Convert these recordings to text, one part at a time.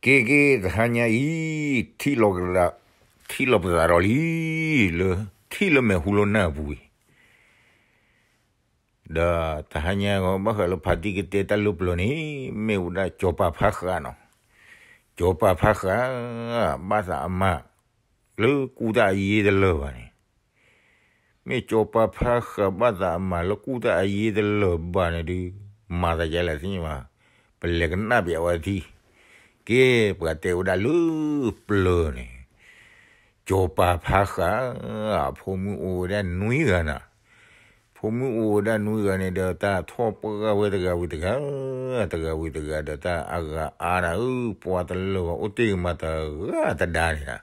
က့ၤက့ၤတဟါညါအံၤ, ထံၣ်လီၤပသးဒီးလံ, လၢထံၣ်လၢမဲာ်ဟူလိာ်နၢ်အပူၤအံၤ, ဒီးတဟါညါဘၣ်ဃးလၢဖါတံၢ်ကတဲတၢ်လၢပျၢၤန့ၣ်, မ့ၢ်ဝဲဒၣ်ကၠီၤပၤဖါဃးနီၤ, ကၠီၤပၤဖါဃး, ဘၣ်သးအမါ, လၢကူၣ်တၢ်အယ့တလၢာ်ဘၣ်န့ၣ် မ့ၢ်ကၠီၤပၤဖါဃးဘၣ်သးအမါလၢကူၣ်တၢ်အယ့တလၢာ်ဘၣ်န့ၣ်ဒုး, မၤသးဒ်လဲၣ်သ့ၣ်ညါဘၣ်, ပလဲၤကနၣ်ပျးဝဲထံၣ်, က့ၤပှၤတဲဝဲဒၣ်လၢပျၢၤန့ၣ်, ကၠီၤပၤဖါဃး, အဖိမုၣ်အိၣ်ဝဲဒၣ်နွံဂၤနၤ, ဖိမုၣ်အိၣ်ဝဲဒၣ်နွံဂၤန့ၣ်ဒီး တၢ်ထီၣ်ပှၢ်ဝဲတဂၤဝံၤတဂၤ, တဂၤဝံၤတဂၤဒီးတၢ်အဂၤအါနၤဧၢ, ပှၤတလၢာ်ဘၣ်အိၣ်တ့ၢ်ကမၤတဂၤတဒါန့ၣ်နၤ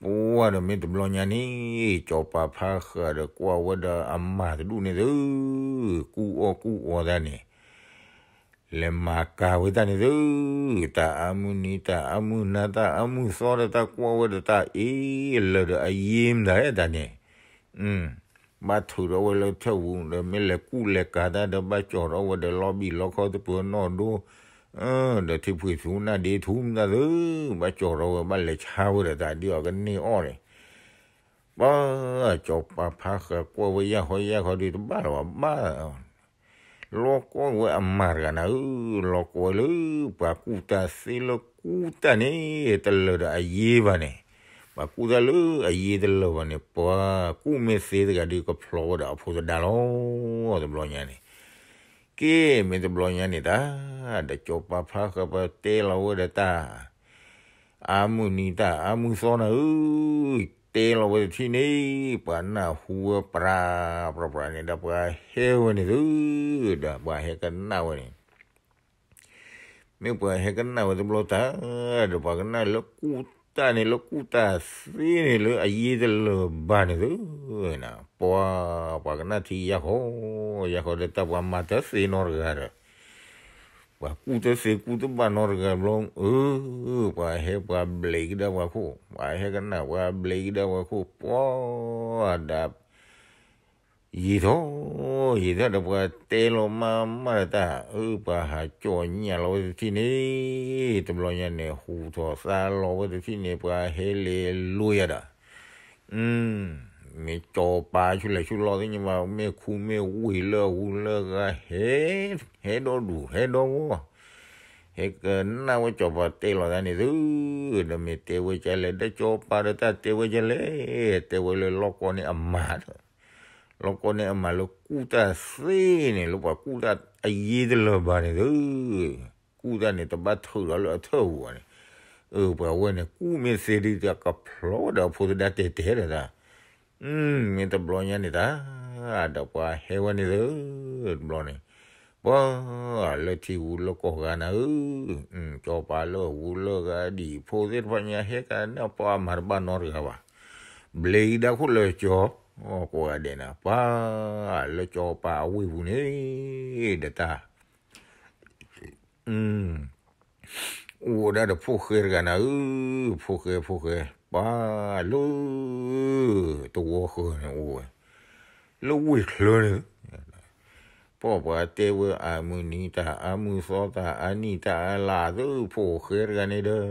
ပှၤဒီးမ့ၢ်တဘျီညါန့ၣ်, ကၠီၤပၤဖါဃးဒီးကွၢ်ဝဲဒီးအမါတဒူၣ်န့ၣ်သု, ကူၣ်အီၣ်ကူၣ်အီတၢ်န့ၣ်, လဲၤမၤကၤဝဲတၢ်န့ၣ်သု, တၢ်အါမုၢ်နံၤ တၢ်အါမုၢ်နၤ တၢ်အါမုၢ်သီဒီးတၢ်ကွၢ်ဝဲဒီးတၢ်အ့ၣ်လၢာ်ဒီးအယ့မတၤတၢ်န့ၣ် ဘၣ်ထုးထီၣ်ဝဲလၢထၢၣ်ပူၤဒီးမ့ၢ်လဲၤကူၣ်လဲၤကၤတၢ်ဒီးဘၣ်ကၠီၤထီၣ်ဝဲဒီးလီၤဘံၣ်လီခီသပၢၤနီၣ်ဒိ, ဒီးထံဖှံထူနၢ်ဒ့ထူမတၤသု, ဘၣ်ကၠီၤထီၣ်ဝဲဘၣ်လဲၤဆါဝဲဒီးတၢ်ဒ်အီၤကန့ၢ်အီၣ်န့ၣ်, ပှၤကၠီၤပၤဖါဃးကွၢ်ဝဲယၢ်ဃီယၢ်ဃီဒီးတဘၣ်လၢၤဘၣ်ဘၣ် လီၤကီဝဲအမါတဂၤနၤဧၢ, လီၤကီဝဲလၢပှၤကူၣ်တၢ်သ့လၢကူၣ်တၢ်န့ၣ် တလၢာ်ဒီးအယ့ဘၣ်န့ၣ်, ပှၤကူၣ်တၢ်လၢအယ့တလၢာ်ဘၣ်န့ၣ် ပှၤကူၣ်မ့ၢ်သ့တဂၤဒီးကဖျီဝဲဒီးအဖိသဒါလီၤ, တဘျီညါန့ၣ်, က့ၤမ့ၢ်တဘျီညါန့ၣ်တၢ်, ဒီးကၠီၤပၤဖါဃးပတဲလီၤဝဲဒီးတၢ် အါမုၢ်နံၤတၢ်အါမုၢ်သီနၤဧၢ, တဲလီၤဝဲတထံၣ်န့ၣ်, ပှၤနၢ်ဟူဝဲပြးပြးပြးန့ၣ်ဒီးပှၤဟဲဝဲန့ၣ်သု, ဒီးပှၤဟဲကနၣ်ဝဲန့ၣ်, မ့ၢ်ပှၤဟဲကနၣ်ဝဲတဘျီတၢ်, ဒီးပှၤကနၣ်လၢကူၣ်တၢ်န့ၣ် လၢကူၣ်တၢ်သ့န့ၣ်လၢအယ့တလၢာ်ဘၣ်န့ၣ်သု, ပှၤ ပှၤကနၣ်ထံယၢ်ဃီ, ယၢ်ဃီဒီးတၢ်ပှၤမၤတသ့နီတဂၤဒီး ပှၤကူၣ်တသ့ကူၣ်တဘၣ်နီတဂၤဘျီ, အၢ, ပှၤဟဲပှၤဘျဲးကဒါပှၤခိၣ်, ပှၤဟဲကနၣ်ပှၤဘျဲးကဒါပှၤခိၣ်, ပှၤဒီး ယံာ်ထီၣ်, ယံာ်ထီၣ်ဒီးပှၤတဲလီၤမးမးဒီးတၢ်, အၢ, ပှၤဟးကၠီၣ်ညၣ်လီၤဝဲတထံၣ်န့ၣ်, တဘျီညါန့ၣ် ဟူးထီၣ်သါလီၤဝဲတထံၣ်န့ၣ် ပှၤဟဲလဲၤလိာ်ယၤဒီး မ့ၢ်ကၠီၤပၤဆူလဲၣ်ဆူလီၤသ့ၣ်ညါဘၣ်, မ့ၢ်ခူမ့ၢ်ဝ့ၢ်လၢအဟူးလၢအဂၤဟဲ, ဟဲဒီဒူၣ် ဟဲဒီဂီၢ်, ဟဲကနၣ်ဝဲကၠီၤပၤတဲလီၤတၢ်န့ၣ်သု, ဒီးမ့ၢ်တဲဝဲဒ်လဲၣ်, ဒီးကၠီၤပၤဒီးတၢ်တဲဝဲဒ်လဲၣ်, တဲဝဲလၢလီၢ်ကီၢ်န့ၣ်အမါဒီး, လီၢ်ကီၢ်န့ၣ်အမါလၢကူၣ်တၢ်သ့န့ၣ် လၢပှၤကူၣ်တၢ်အယ့တလၢာ်ဘၣ်န့ၣ်သု, ကူၣ်တၢ်န့ၣ်တဘၣ်ထုးဒီးလၢအထၢၣ်ပူၤဘၣ်န့ၣ်, အၢ, ပှၤဝဲန့ၣ်ကူၣ်မ့ၢ်သ့ဒုးတၢ်ကဖျီဒီးအဖိသဒါတဲာ်တဲာ်ဒီးတၢ်, မ့ၢ်တဘျီညါန့ၣ်တၢ်, ဒီးပှၤဟဲဝဲန့ၣ်သု, တဘျီန့ၣ်, ပှၤလၢထံဂုၤလၢကီၢ်ဂၤနၤဧၢ, ကၠီၤပၤလၢဂုၤလၢဂၤဒ်ဖိသ့ၣ်တဖၣ်ညါဟဲကနၣ်ပှၤမၤတဘၣ်နီတဂၤဘၣ်, ဘျဲးကဒါခိၣ်လၢကၠီၤ, ကိးဂၤဒဲးနၤ, ပှၤလၢကၠီၤပၤအဝ့ၢ်ပူၤန့ၣ်, ဒီးတၢ် အိၣ်ဝဲဒၣ်ဒီးဖိၣ်ဃဲတဂၤနၤဧၢ, ဖိၣ်ဃဲ ဖိၣ်ဃဲ, ပှၤလၢ တဝီဃၢၤန့ၣ်အိၣ်ဝဲ, လၢဝ့ၢ်ချၢန့ၣ်, ပှၤပှၤတဲဝဲအါမုၢ်နံၤတၢ်အါမုၢ်သီတၢ်အါနံၣ်တၢ်အါလါသု ဖိၣ်ဃဲတဂၤန့ၣ်ဒီး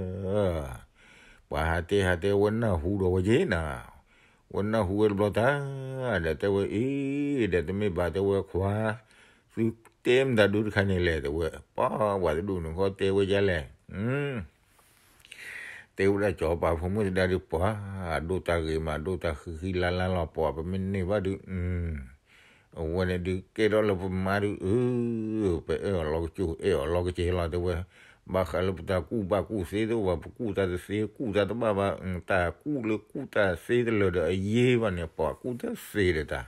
ပှၤဟးတဲဟးတဲဝဲနၢ်ဟူဒီးဝဲက့ၤနၤ, ဝဲနၢ်ဟူဝဲတဘျီတၢ်, ဒီးတဲဝဲအံၤ, ဒီးတမ့ၢ်ဘၣ်တဲဝဲခွါ, သုတဲမတၤဒုတခါန့ၣ်လဲၣ် တဲဝဲ, ပှၤပှၤတဒူၣ်န့ၣ်ဃီတဲဝဲဒ်လဲၣ်, တဲဝဲဒၣ်ကၠီၤပၤဖိမုၣ်သဒါဒုး ပှၤဒိၣ်တၢ်ဂ့ၤမး ဒိၣ်တၢ်ဃံဃံလါလါလီၤ ပှၤပမ့ၢ်န့ၢ်ဘၣ်ဒုး, အဝဲန့ၣ်ဒုးကဲထီၣ်လၢပမါဒုး, အၢ, ပအဲၣ်အီၤလီၤကစူၢ် အဲၣ်အီၤလီၤကစဲလီၤ တဲဝဲ, ဘၣ်ဃးလၢပတၢ်ကူၣ်ဘၣ်ကူၣ်သ့တအိၣ်ဘၣ် ပကူၣ်တၢ်တသ့ ကူၣ်တၢ်တဘၣ်ဘၣ်, တၢ်ကူၣ်လၢကူၣ်တၢ်သ့တလၢာ်ဒီးအယ့ဘၣ်န့ၣ် ပှၤကူၣ်တၢ်သ့ဒီးတၢ်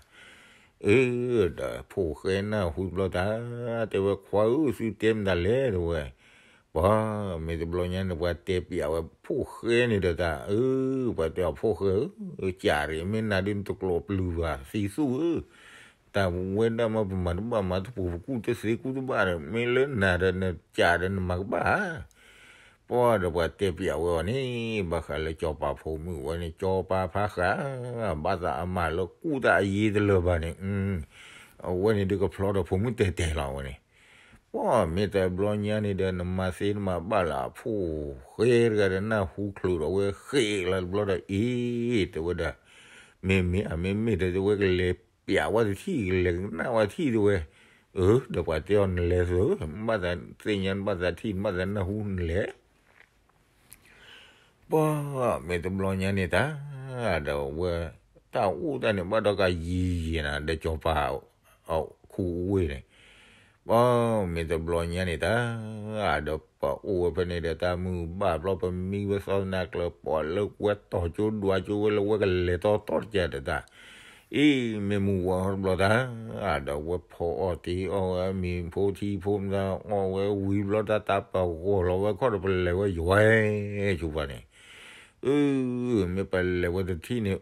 အၢ, ဒီးဖိၣ်ဃဲနၢ်ဟူတဘျီတၢ်, တဲဝဲခွါဧၢ သုတဲမတၤလဲၣ် တဲဝဲ, ပှၤမ့ၢ်တဘျီညါန့ၣ် ပှၤတဲပျးဝဲဖိၣ်ဃဲန့ၣ်ဒီးတၢ်, အၢ, ပှၤတဲအီၤဖိၣ်ဃဲဧၢ, ကးရ့ၣ် မ့ၢ်နၤဒုးနတကျိးပျုၤဘၣ် သံသူဧၢ, တၢ်ဝဲဒၣ်မ့ၢ် ပမၤတဘၣ်မၤတပူၤ ပကူၣ်တသ့ကူၣ်တဘၣ်ဒီး မ့ၢ်လၢနၤဒီးနကးဒီးနမၤကဘၣ်ဧါ ပှၤဒီးပှၤတဲပျးဝဲအီၤန့ၣ်, ဘၣ်ဃးလၢကၠီၤပၤဖိမုၣ်ဝဲန့ၣ် ကၠီၤပၤဖးဃး, ဘၣ်သးအမါလၢကူၣ်တၢ်အယ့တလၢာ်ဘၣ်န့ၣ်, အဝဲန့ၣ်ဒုးကဖျီဒီးဖိမုၣ်တဲာ်တဲာ်လီၤဝဲန့ၣ်, ပ ပှၢ်မ့ၢ်တဘျီညါန့ၣ်ဒီး နမၤသ့နမၤဘၣ်လၢအဖိၣ်ဃဲတဂၤဒီး နၢ်ဟူချုးဒီးဝဲဃ့လီၤတဘျီဒီး အ့ တဲဝဲဒၣ်, မ့မ့ၢ်အမ့မ့ၢ်ဒီး တဲဝဲကလဲၤပျးဝဲတထံၣ် ကလဲၤကနၣ်ဝဲတထံၣ် တဲဝဲ, အၢ ဒီးပှၤတဲအီၤနလဲၤသု, နဘၣ်သးသ့ၣ်ညါ နဘၣ်သးထံၣ် နဘၣ်သးနၢ်ဟူနလဲၤ ပှၢ်မ့ၢ်တဘျီညါန့ၣ်တၢ်, ဒီးဝဲတၢ်အိၣ်တၢ်န့ၣ် ဘၣ်ဒီးကယံၤယံၤနၤ ဒီးစီၤပၤ ခူအဝ့ၢ်န့ၣ်, ပှၢ်မ့ၢ်တဘျီညါန့ၣ်တၢ်, ဒီးပအိၣ်ဝဲဖဲန့ၣ်ဒီး တၢ်မုၢ်ဘၣ်ဘျီ ပမံဝဲသီနၤကျၢၤ ပှၤလၢဝဲတီၤကၠိဒွးကၠိဝဲလၢဝဲကလဲၤတီတီတကဲးဒီးတၢ် အံၤမ့ၢ်မုၢ်ဝါတဘျီတၢ်, ဒီးဝဲဖီအီၣ်တ့အီၣ်ဝဲ မံၤဖိထံဖိမတၤအီၣ်ဝဲဝံၤဘျီတၢ် တၢ်ပဂီၢ်လီၤဝဲခီၣ်ဒီး ပလဲၤဝဲယွၤ ဆိပၤန့ၣ်, အၢ မ့ၢ်ပလဲၤဝဲတထံၣ်န့ၣ်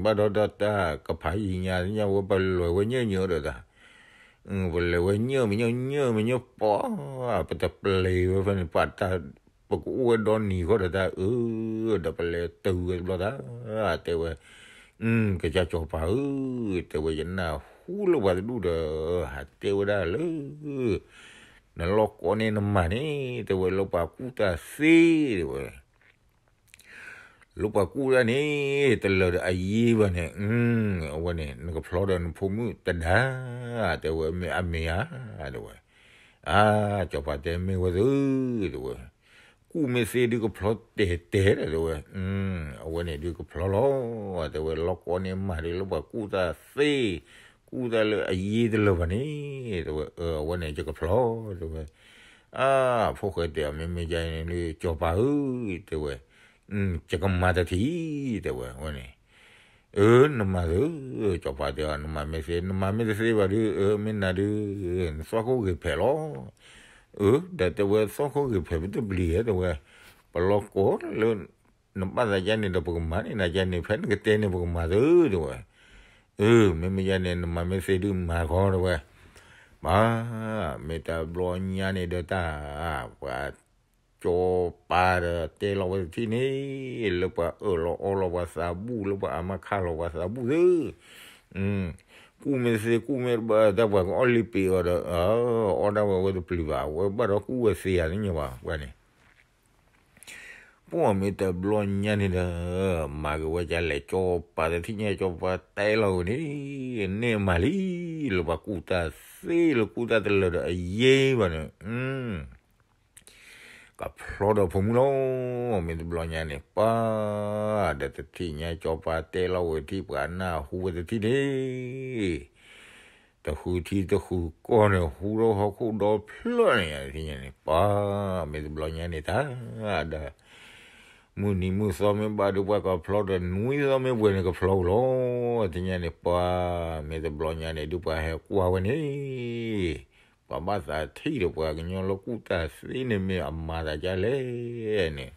ဘၣ်ဒီးဒီးတၢ်ကဖးယံၤညါညါဝဲ ပလဲၤဝဲညၢၣ်ညၢၣ်ဒီးတၢ် ပလဲၤဝဲညၢၣ်မညီညၢၣ်မညီပှၢ် ပတပျံၤဝဲဖဲန့ၣ် ပတၢ် ပကအိၣ်ဝဲဒီနံၤဃီဒီးတၢ် အၢ ဒီးပလဲၤတုၤဝဲတဘျီတၢ်, တဲဝဲ, ကစၢ်စီၤပၤဧၢ, တဲဝဲ ယနၢ်ဟူလၢပှၤတဒူၣ်ဒီး ဟးတဲဝဲဒၣ်လၢ နလီၢ်ကိးန့ၢ်နမၤန့ၣ် တဲဝဲ လၢပှၤကူၣ်တၢ်သ့ တဲဝဲ လၢပှၤကူၣ်တၢ်န့ၣ် တလၢာ်ဒီးအယ့ဘၣ်န့ၣ်, အဝဲန့ၣ် နကဖျီဒီးနဖိမုၣ်တဒါ, တဲဝဲ မ့ၢ်အမ့ၢ်ဧါ, တဲဝဲ, အါ စီၤပၤတဲမ့ၢ်ဝဲသု, တဲဝဲ, ကူၣ်မ့ၢ်သ့ဒုးကဖျီတဲာ်တဲာ်ဒီး တဲဝဲ, အဝဲန့ၣ်ဒုးကဖျီလီၤ, တဲဝဲ လီၢ်ကိးန့ၢ်မၤဒုးလၢပှၤကူၣ်တၢ်သ့, ကူၣ်တၢ်လၢအယ့တလၢာ်ဘၣ်န့ၣ်, တဲဝဲ, အဝဲန့ၣ်ယကဖျီ, တဲဝဲ အါ ဖိၣ်ဃဲတဲအီၤ မ့မ့ၢ်ယါန့ၣ် စီၤပၤဧၢ, တဲဝဲ, ယကမၤတထံၣ်, တဲဝဲ, ဝဲန့ၣ်, အၢ နမၤသု, စီၤပၤတဲအီၤ နမၤမ့ၢ်သ့, နမၤမ့ၢ်တသ့ဘၣ်ဒုး အၢ မ့ၢ်နၤဒုး နသီၣ်ခိၣ်ဂ့ၤဖဲးလီၤ, အၢ ဒီးတဲဝဲ သီၣ်ခိၣ်ဂ့ၤဖဲး ပတပျံၤဧါ တဲဝဲ, ပလီၢ်ကိးလၢ နဘၣ်သးယါန့ၣ်ဒီး ပကမၤန့ၢ်နၤယါန့ၣ် ဖဲနကတဲန့ၣ် ပကမၤသု တဲဝဲ, အၢ မ့မ့ၢ်ယါန့ၣ် နမၤမ့ၢ်သ့ဒုးမၤဃီ တဲဝဲ, မ့ၢ်တဘျီညါန့ၣ်ဒီးတၢ်, ပှၤစီၤပၤဒီးတဲလီၤဝဲတထံၣ်န့ၣ်, လၢပှၤအၢၣ်လီၤအီလီၤပှၤသးဘူၣ် လၢပှၤအမါခးလီၤပှၤသးဘူၣ်သု, ကူၣ်မ့ၢ်သ့ ကူၣ်မ့ၢ်တဘၣ် တၢ်ပှၤကအီၣ်လံပံၤအီၤဒီး အီၣ်ဒၣ်ဝဲဝဲတပျံၤဘၣ် အဝဲဘၣ်ဒီးကူၣ်ဝဲသ့ဧါ သ့ၣ်ညါဘၣ် ပှၤန့ၣ် ပှၢ်မ့ၢ်တဘျီညါန့ၣ်ဒီး မၤက့ၤဝဲဒ်လဲၣ် စီၤပၤတထံၣ်ညါ စီၤပၤတဲလီၤဝဲန့ၣ်, န့ၢ်မၤလံ, လၢပှၤကူၣ်တၢ်သ့ လၢကူၣ်တၢ်တလၢာ်ဒီးအယ့ဘၣ်န့ၣ်, ကဖျီဒီးဖိမုၣ်လီၤ, မ့ၢ်တဘျီညါန့ၣ် ပှၤ, ဒီးတထံၣ်ညါ စီၤပၤတဲလီၤဝဲတထံၣ် ပှၤနၢ်ဟူဝဲတထံၣ်န့ၣ် တဃုထံတဃုကီၢ်န့ၣ် ဟူထီၣ်ဟီၣ်ခိၣ်ဒီဖျၢၣ်န့ၣ် တထံၣ်ညါန့ၣ် ပှၤ, မ့ၢ်တဘျီညါန့ၣ်တၢ်, ဒီး မုၢ်နံၤမုၢ်သီမ့ၢ်ဘၣ်ဒီး ပှၤကဖျီဒီး နွံသီမ့ၢ်ပှဲၤန့ၣ် ကဖျီကလီၤ, တထံၣ်ညါန့ၣ် ပှၤ, မ့ၢ်တဘျီညါန့ၣ် ဒုးပှၤဟဲကွၢ်ဝဲန့ၣ် ပှၤဘၣ်သးထံၣ်ဒီးပှၤကညီလၢကူၣ်တၢ်သ့န့ၣ် မ့ၢ်အမၤသးဒ်လဲၣ်န့ၣ်,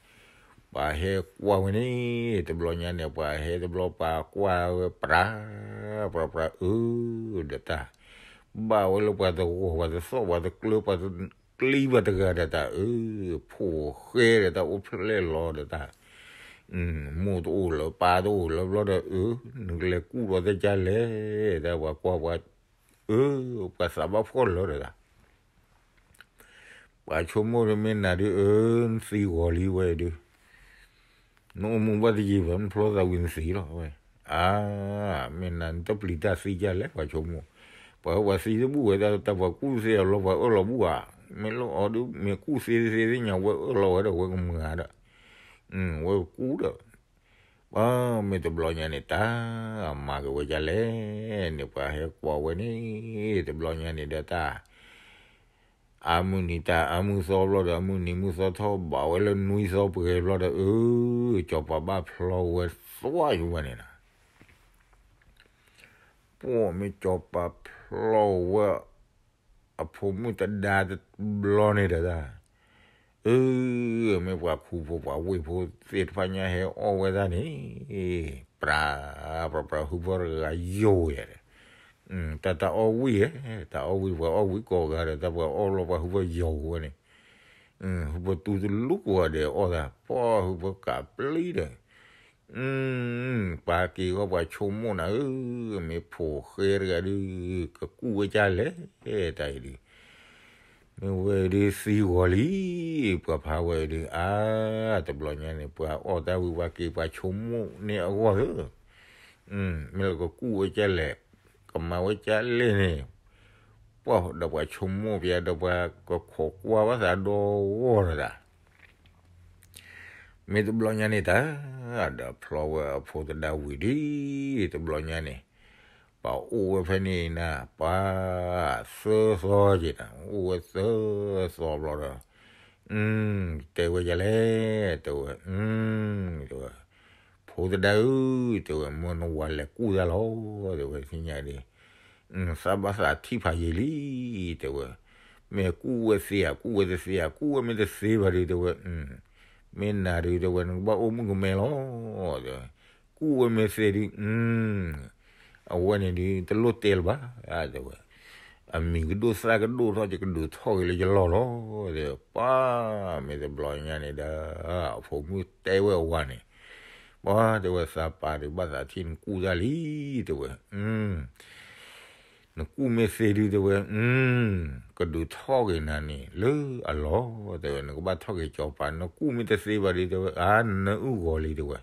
ပှၤဟဲကွၢ်ဝဲန့ၣ်, တဘျီညါန့ၣ် ပှၤဟဲတဘျီ ပှၤကွၢ်ဝဲပြး, ပြးပြးအၢ, ဒီးတၢ်, ဘၣ်ဝဲလၢပှၤတဂီၤ ပှၤတသီၣ် ပှၤတကျၢၤ ပှၤတကျံဘၣ်တဂၤဒီးတၢ်အၢ, ဖိၣ်ဃဲဒီးတၢ်အိၣ်ဖျဲၣ်လီၤဒီးတၢ် မိၢ်တအိၣ်လၢၤ ပၢ်တအိၣ်လၢၤဘျီဒီးအၢ, နကလဲၤကူၣ်ဒီးသ့ၣ်ကၢ်လဲၣ်, ဒီးပှၤကွၢ်ပှၤ, အၢ, ပှၤသးဘၣ်ဖှီၣ်လၢာ်ဒီးတၢ်, ပှၤဆိကမိၣ်ဒီးမ့ၢ်နၤဒုးအၢ, နသံဂီၤလံဝဲဒုး, နအိၣ်မူဘၣ်တယံာ်ဘၣ် နဖျီသးဝံၤနသံလီၤဝဲ, အါ, မ့ၢ်နၤနတပျံၤတၢ်သံကၢ်လဲၣ် ပှၤဆိကမိၣ်, ပှၤဝဲပှၤသံတဘူၣ်ဝဲ တၢ်ပှၤကူၣ်သ့အလီၤ ပှၤအၢၣ်လီၤဘူၣ်ဧါ, မ့ၢ်လၢအီၤဒုး မ့ၢ်ကူၣ်သ့သ့သ့ၣ်ညါ ဝဲအၢၣ်လီၤဝဲဒီးဝဲကမၤဒီး ဝဲကူၣ်ဒီး, ပှၤမ့ၢ်တဘျီညါန့ၣ် တၢ်မၤက့ၤဝဲဒ်လဲၣ်န့ၣ် ပှၤဟဲကွၢ်ဝဲန့ၣ် တဘျီညါန့ၣ်ဒီးတၢ်, အါမုၢ်နံၤတၢ်အါမုၢ်သီဘျီဒီး အမုၢ်နံၤမုၢ်သီထီၣ်ဘးဝဲလၢနွံသီပှဲၤဘျီဒီး အၢ, စီၤပၤဘၣ်ဖျီဝဲသွါယူၤဝဲန့ၣ်လီၤ. ပှၢ်မ့ၢ်စီၤပၤဖျီဝဲ အဖိမုၣ်တဒါတဘျီန့ၣ်ဒီးတၢ်, အၢ, မ့ၢ်ပှၤခူဖိပှၤဝ့ၢ်ဖိသ့ၣ်တဖၣ်ညါဟဲအီၣ်ဝဲဒၣ်န့ၣ်, ပြး, ပြးပြး ဟုဖၢတဂၤယိာ်ဝဲဒီး, တၢ်တၢ်အီၣ်ဝံၣ်ဧဲ, တၢ်အီၣ်ဝံၣ် ပှၤအီၣ်ဝံၣ်ကိးဂၤဒီး တၢ်ပှၤအီၣ်လီၤပှၤဟုဖၢယိာ်ဝဲန့ၣ်, ဟုဖၢတူတလူကိးဂၤဒဲးအီၣ်တၢ် ပှၢ်ဟုဖၢကးပျံၤဒီး ပှၤက့ၤဂီၢ်ပှၤဆိကမိၣ်နၤဧၢ, မ့ၢ်ဖိၣ်ဃဲတဂၤဒုး ကကူၣ်ဝဲဒ်လဲၣ်, တၢ်အံၤဒုး, မ့ၢ်ဝဲဒုးသံဂီၤလံ, ပှၤဖးဝဲဒုး အါ, တဘျီညါန့ၣ် ပှၤအီၣ်တၢ်ဝံၤ ပှၤက့ၤပှၤဆိကမိၣ်န့ၢ်အဂီၢ်သၢ, မ့ၢ်လၢကကူၣ်ဝဲကၢ်လဲၣ်, ကမၤဝဲကၢ်လဲၣ်န့ၣ်, ပှၤဒီးပှၤဆိကမိၣ်ပျဲဒီးပှၤကခိးကွၢ်ဘၣ်သးဒီဂီၢ်ဒီးတၢ် မ့ၢ်တဘျီညါန့ၣ်တၢ်, ဒီးဖျီဝဲအဖိသဒါဝံၤဒ်, တဘျီညါန့ၣ်, ပှၤအိၣ်ဝဲဖဲန့ၣ်နၤ, ပှၤသၢသီက့ၤနၤ, အိၣ်ဝဲသၢသီဘျီဒီး, တဲဝဲဒ်လဲၣ်, တဲဝဲ, တဲဝဲ, ဖိသဒါဧၢ, တဲဝဲ, မ့ၢ်နဝၤလဲၤကူၣ်တၢ်လီၤ, တဲဝဲ, သ့ၣ်ညါဒ် သးဘၣ်သးထံၣ်ဖးယံာ်လံ, တဲဝဲ, မ့ၢ်ကူၣ်ဝဲသ့ဧါ, ကူၣ်ဝဲတသ့ဧါ, ကူၣ်ဝဲမ့ၢ်တသ့ဘၣ်ဒုး တဲဝဲ, မ့ၢ်နၤဒုး တဲဝဲ နကဘၣ်အိၣ်မုၣ်ကမဲလီၤ, တဲဝဲ, ကူၣ်ဝဲမ့ၢ်သ့ဒုး, အဝဲန့ၣ်ဒုး တလိၣ်တဲလၢၤဘၣ်, တဲဝဲ, အမံၤကဒိၣ်သၣ်ကဒိၣ်ထီၣ် ယကဒုးထီၣ်က့ၤလၢယလီၢ်လီၤ, တဲဝဲ, ပှၤမ့ၢ်တဘျီညါန့ၣ်ဒီး, အဖိမုၣ်တဲဝဲအဝၤန့ၣ်, ပှၤတဲဝဲ သးပာ်ဒုးဘၣ်သးထံၣ်နကူၣ်တၢ်လံ, တဲဝဲ, နကူၣ်မ့ၢ်သ့ဒုး တဲဝဲ, ကဒုးထီၣ်က့ၤနၤန့ၣ် လၢအလီၢ်, တဲဝဲ, နကဘၣ်ထီၣ်က့ၤစီၤပၤ, နကူၣ်မ့ၢ်တသ့ဘၣ်ဒုး တဲဝဲ, အါ နနၢအုၣ်ဂီၤလံ တဲဝဲ,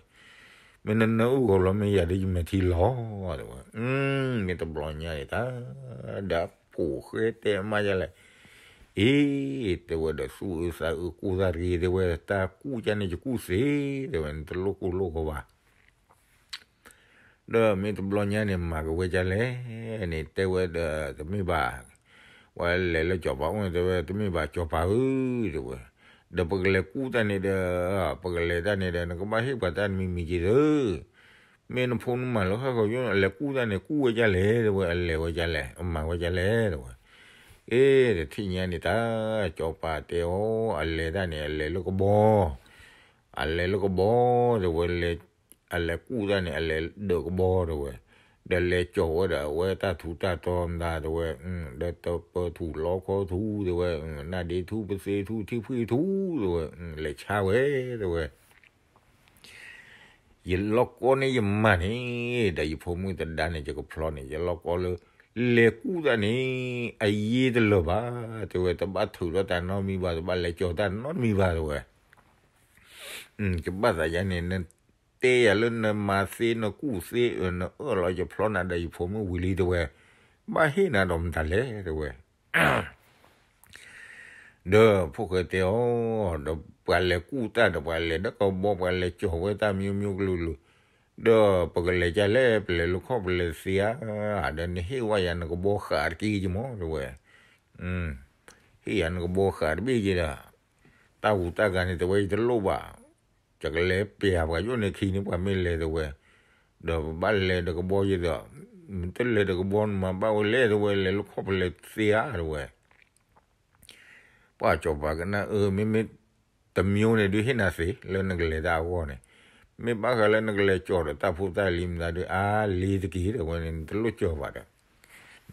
မ့ၢ်နနၢအုၣ်ဂီၤလီၤ မ့ၢ်ယၤဒ်ယမဲာ်ထံလီၤ, တဲဝဲ, မ့ၢ်တဘျီညါန့ၣ်တၢ်, ဒီးဖိၣ်ဃဲတဲအမါဒ်လဲၣ်, အ့, တဲဝဲ ဒီးသူၣ်အုးသးအုးကူၣ်တၢ်တဂ့ၤ တဲဝဲ, တၢ်ကူၣ်ကၢ်န့ၣ် ယကူၣ်သ့, တဲဝဲ, နတလိၣ်ကိၢ်လိၣ်ဂီၤဘၣ် ဒီးမ့ၢ်တဘျီညါန့ၣ် မၤက့ၤဝဲဒ်လဲၣ်န့ၣ် တဲဝဲဒီး တမ့ၢ်ဘၣ်, ဝဲလဲၤလၢစီၤပၤအိၣ်န့ၣ် တဲဝဲ တမ့ၢ်ဘၣ် စီၤပၤဧၢ, တဲဝဲ, ဒီးပကလဲၤကူၣ်တၢ်န့ၣ်ဒီး, ပကလဲၤတၢ်န့ၣ်ဒီး နကဘၣ်ဟ့ၣ်ပှၤတၢ်တမံၤမံၤက့ၤသၢ, မ့ၢ်နဖိနမါလၢဟီၣ်ခိၣ်ယိၣ် အလဲၤကူၣ်တၢ်န့ၣ် ကူၣ်ဝဲဒ်လဲၣ် တဲဝဲ, အလဲၤဝဲဒ်လဲၣ်, အမၤဝဲဒ်လဲၣ် တဲဝဲ, အ့, တထံၣ်ညါန့ၣ်တၢ်, စီၤပၤတဲအီၤ အလဲၤတၢ်န့ၣ် အလဲၤလၢကဘီ အလဲၤလၢကဘီ, တဲဝဲ, အလဲၤကူၣ်တၢ်န့ၣ် အလဲၤဒၢးကဘီ တဲဝဲ, ဒီးလဲၤကၠီၤဝဲဒီးအဝဲတၢ်ထူးတၢ်တီၤမတၤ တဲဝဲ, ဒီးတပၢၤထူၣ်လီခီထူၣ် တဲဝဲ, နၢ်ဒ့ထူၣ် ပသ့ထူၣ် ထံဖှံထူၣ် တဲဝဲ, လဲၤဆါဝဲ တဲဝဲ ယလီၢ်ကီန့ၣ်ယမါန့ၣ်, ဒီးယဖိမုၣ်သဒါန့ၣ် ယကဖျီန့ၣ် ယလီၢ်ကီလၢ လဲၤကူၣ်တၢ်န့ၣ် အယ့တလၢာ်ဘၣ်, တဲဝဲ, တဘၣ်ထုးထီၣ်တၢ်နီတမံၤဘၣ်, တဘၣ်လဲၤကၠီၤတၢ်နီတမံၤဘၣ် တဲဝဲ, ကဘၣ်သးယါန့ၣ် နတဲယၤလၢနမၤသ့ နကူၣ်သ့ နအၢၣ်လီၤယဖျီနၤဒီးယဖိမုၣ်ဝံၤလံ တဲဝဲ, ဘၣ်ဟ့ၣ်နၤဒီးမတၤလဲၣ် တဲဝဲ ဒီးဖိၣ်ဃဲတဲအီၤ, ဒီးပှၤလဲၤကူၣ်တၢ်ဒီး ပှၤလဲၤဒၢးကဘီ ပှၤလဲၤကၠီၤဝဲတၢ်မံၤမံၤကလုာ်ကလုာ်, ဒီးပကလဲၤဒ်လဲၣ်, ပလဲၤလၢခီၣ်ပလဲၤသ့ဧါ, ဒီးနဟ့ၣ်ဝဲယၤနကဘီဃးတက့ၢ်ကမီၤ တဲဝဲ, ဟ့ၣ်ယၤနကဘီဃးတဘ့ၣ်က့ၤဒီး, တၢ်ဟူးတၢ်ဂဲၤန့ၣ် တဲဝဲ ယတလိၣ်ဘၣ်, ယကလဲၤပျဲပှၤယိၣ်န့ၣ်ခံန့ၣ် ပှၤမ့ၢ်လဲၤ တဲဝဲ, ဒီးပဘၣ်လဲၤဒီးကဘီယဲဒီး, မ့ၢ်တလဲၤဒီးကဘီနမၤဘၣ်ဝဲလဲၣ် တဲဝဲ, လဲၤလၢခီၣ်ပလဲၤသ့ဧါ တဲဝဲ ပှၤစီၤပၤကနၣ်အၢ မ့မ့ၢ်တမံၤန့ၣ်ဒုးဟ့ၣ်နၤသ့ လၢနကလဲၤတၢ်အဂီၢ်န့ၣ်, မ့ၢ်ဘၣ်ဃးလၢနကလဲၤကၠီၤဒီးတၢ်ဖိတၢ်လံၤမတၤဒုး အါလ့ၤတက့ၢ် တဲဝဲန့ၣ် နတလိၣ်ကၠီၤဘၣ်ဒီး,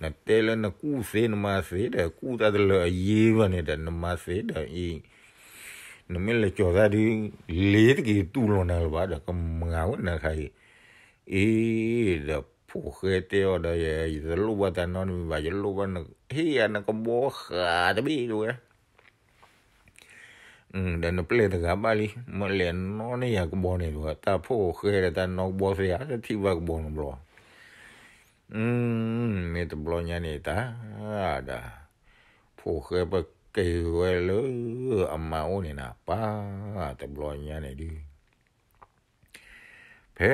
နတဲလၢနကူၣ်သ့နမၤသ့ဒီး ကူၣ်တၢ်တလၢအယ့ဘၣ်န့ၣ်ဒီး နမၤသ့ဒီးအံၤ နမ့ၢ်လဲၤကၠီၤတၢ်ဒုး လ့ၤတက့ၢ်တူၢ်လိာ်နၤလၢၤဘၣ်ဒီး ကမၤဝဲနၤခါအံၤ, အ့, ဒီးဖိၣ်ဃဲတဲအီၤဒီး ယတလိၣ်ဘၣ်တၢ်နီတမံၤဘၣ်, ယလိၣ်ဘၣ်နဟ့ၣ်ယၤနကဘီဃးတဘ့ၣ် တဲဝဲ ဒီးနပျဲၢ်တဂၤဘၣ်လံ, မ့ၢ်လဲၤနီၣ်န့ၢ်ယၤကဘီန့ၣ် တဲဝဲ, တၢ်ဖိၣ်ဃဲဒီးတၢ်နီၣ်ကဘီသ့ဧါ, တထံၣ်ဘၣ်ကဘီန့ၣ်ဘျီ, မ့ၢ်တဘျီညါန့ၣ်တၢ်, ဒီး, ဖိၣ်ဃဲပက့ၤဝဲလၢ, အမါအိၣ်န့ၣ်နၤ, ပၢ်, တဘျီညါန့ၣ်ဒုး ဖဲ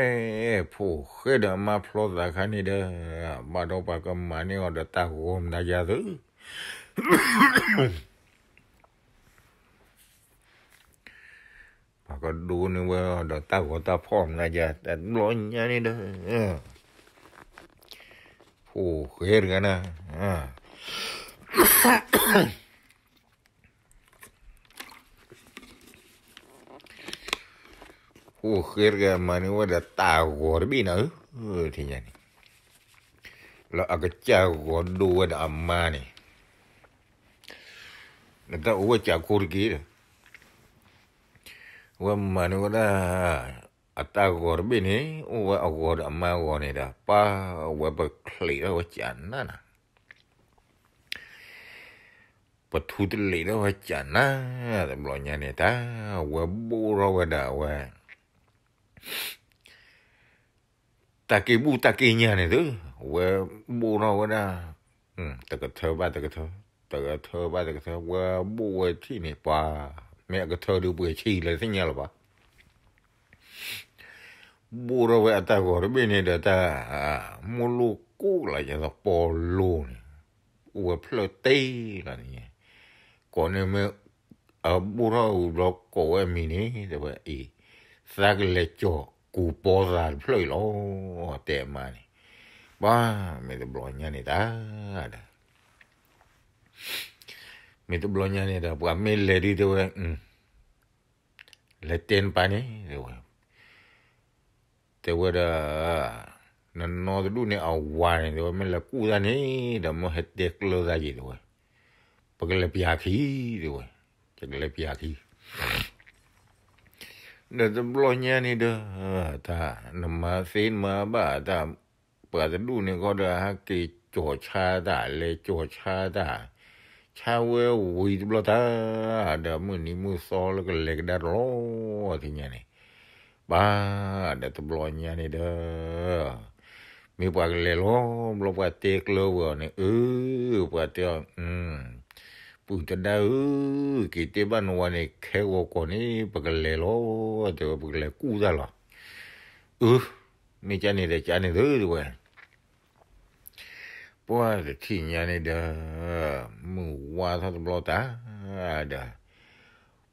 ဖိၣ်ဃဲဒီးအမါဖျီသးခါန့ၣ်ဒီး, ဘၣ်ဒီးပှၤကမၤန့ၢ်အီၤဒီးတၢ်ဂီၤမတၤယၤသု, ပှၤကဒိးန့ၢ်ဝဲအီၤဒီးတၢ်ဂီၤတၢ်ဖီၣ်မတၤယၤ, တဘျီညါန့ၣ်ဒီး, ဖိၣ်ဃဲတဂၤနၤ ဖိၣ်ဃဲတဂၤမၤန့ၢ်ဝဲဒီးတၢ်ဂီၤတဘ့ၣ်နၤဧၢ, ထံၣ်ညါန့ၣ်, လၢအကစၢ်ဂီၤဒိဝဲဒီးအမါန့ၣ်, နတၢ်အိၣ်ဝဲစးခိတက့ၢ်ဒီး, ဝဲမၤန့ၢ်ဝဲဒၣ်, အတၢ်ဂီၤတဘ့ၣ်န့ၣ် အိၣ်ဝဲအဂီၤဒီးအမါဂီၤန့ၣ်ဒီး ပၢ်ဝဲပချံးထီၣ်ဝဲစးနၤနၤ ပ ပထူတလ့းထီၣ်ဝဲကနၤ, တဘျီညါန့ၣ်တၢ်, ဝဲဘိၣ်ထီၣ်ဝဲဒၣ်ဝဲ တၢ်က့ၤဘူၣ်တၢ်က့ၤညါန့ၣ်သု, ဝဲဘိၣ်ထီၣ်ဝဲဒၣ်, တကထၢဘၣ်တကထၢ, တကထၢဘၣ်တကထၢ, ဝဲဘိၣ်ဝဲထံၣ်န့ၣ်ပှၤ, မ့ၢ်အကထၢဒုးပှဲၤဆံးလၢသ့ၣ်ညါလၢၤဘၣ်. ဘိၣ်ထီၣ်ဝဲအတၢ်ဂီၤတဘ့ၣ်န့ၣ်ဒီးတၢ်, မိၢ်လိၣ်ကိၣ်လၢယသပီလိၤန့ၣ်, အိၣ်ဝဲဖျၢၣ်တ့ၢ်လီၤန့ၣ်, ကိးန့ၣ်မ့ၢ်, အဘိၣ်ထီၣ်ဝံၤဘျီကိးဝဲအမံၤန့ၣ် တဲဝဲအံၤ, သးကလဲၤကၠီၤကူပီသးတဖျၢၣ်အံၤလီၤ, တဲအမါန့ၣ်, ပှၤ, မ့ၢ်တဘျီညါန့ၣ်တၢ်, ဒီး မ့ၢ်တဘျီညါန့ၣ်ဒီး ပှၤမ့ၢ်လဲၤဒုးတဲဝဲ, လဲၤတဲနပၢ်န့ၣ် တဲဝဲ, တဲဝဲဒီး, နနီတဒူၣ်န့ၣ်အဝၤန့ၣ် တဲဝဲ မ့ၢ်လဲၤကူၣ်တၢ်န့ၣ် ဒီးမ့ၢ်ဟဲတဲကျၢၤသးယံၤ တဲဝဲ, ပကလဲၤပျၢ်ခံ တဲဝဲ, ယကလဲၤပျၢ်ခံ ဒီးတဘျီညါန့ၣ်ဒီး, တၢ်, နမၤသ့နမၤဘၣ်တၢ်, ပှၤတဒူၣ်န့ၣ်ကီးဒီး ဟဲက့ၤကၠီၤဆါတၢ် လဲၤကၠီၤဆါတၢ်, ဆါဝဲဝံၤတဘျီတၢ်, ဒီးမုၢ်နံၤမုၢ်သီလၢကလဲၤကဒါတလီၤ, ထံၣ်ညါန့ၣ်, ပှၤ, ဒီးတဘျီညါန့ၣ်ဒီး မ့ၢ်ပှၤကလဲၤလီၤ, ဘျီပှၤတဲကျၢၤဝဲအီၤန့ၣ်, အၢ, ပှၤတဲအီၤ, ပုၢ်တဒါဧၢ, က့ၤတဲဘၣ်နဝၤန့ၣ် ခဲဂီၤကီၢ်န့ၣ် ပကလဲၤလီၤ, တဲဝဲ ပကလဲၤကူၣ်တၢ်လီၤ, အၢ, မ့ၢ်ကန့ၣ်ဒီးကန့ၣ်သု တဲဝဲ, ပှၤတထံၣ်ညါန့ၣ်ဒီး, မုၢ်ဝါထီၣ်တဘျီတၢ်, ဒီး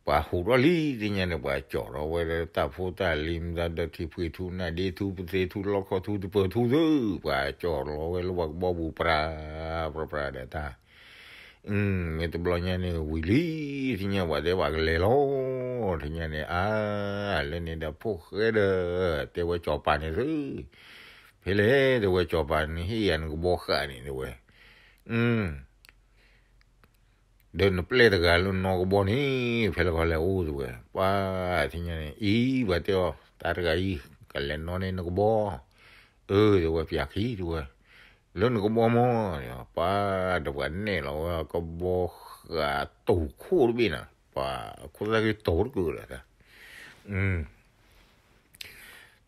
ပှၤဟူးထီၣ်လံ ထံၣ်ညါန့ၣ် ပှၤကၠီၣ်ထီၣ်ဝဲလၢတၢ်ဖိတၢ်လံၤ မတၤဒီးထံဖှံထူ နၢ်ဒ့ထူ ပသ့ထူ လီခီထူ တပၢၤထူသု, ပှၤကၠီၣ်လီၤဝဲလၢပှၤကဘီပူၤ ပြၤ, ပြၤ ပြၤဒီးတၢ်, မ့ၢ်တဘျီညါန့ၣ်ဝံၤလံ, ထံၣ်ညါပှၤတဲပှၤကလဲၤလီၤ, ထံၣ်ညါန့ၣ် အါ, လၢန့ၣ်ဒီးဖိၣ်ဃဲဒီး, တဲဝဲကၠီၣ်ပၤန့ၣ်သု, ဖဲလဲၣ် တဲဝဲကၠီၣ်ပၤန့ၣ် ဟ့ၣ်ယၤနကဘီဃာ်န့ၣ် တဲဝဲ, ဒီးနပျဲၢ်တဂၤလၢနီၢ်ကဘီန့ၣ် ဖဲလဲၣ်ခီလဲၣ်အိၣ် တဲဝဲ, ပှၤ, ထံၣ်ညါန့ၣ် အံၤ ပှၤတဲအီၤ တၢ်တဂၤအံၤ ကလဲၤနီၢ်န့ၢ်နကဘီ, အၢ တဲဝဲ ပျၢ်ခံ တဲဝဲ, လၢနကဘီမီၢ်, ပှၤ, ဒီးပှၤနဲၣ်လီၤဝဲကဘီဃာ်တိၢ်ခိၣ်တဘ့ၣ်န့ၣ်, ပှၤ, ခိၣ်သၣ်ဂ့ၤတိၢ်တကၢၢ်ဒီး,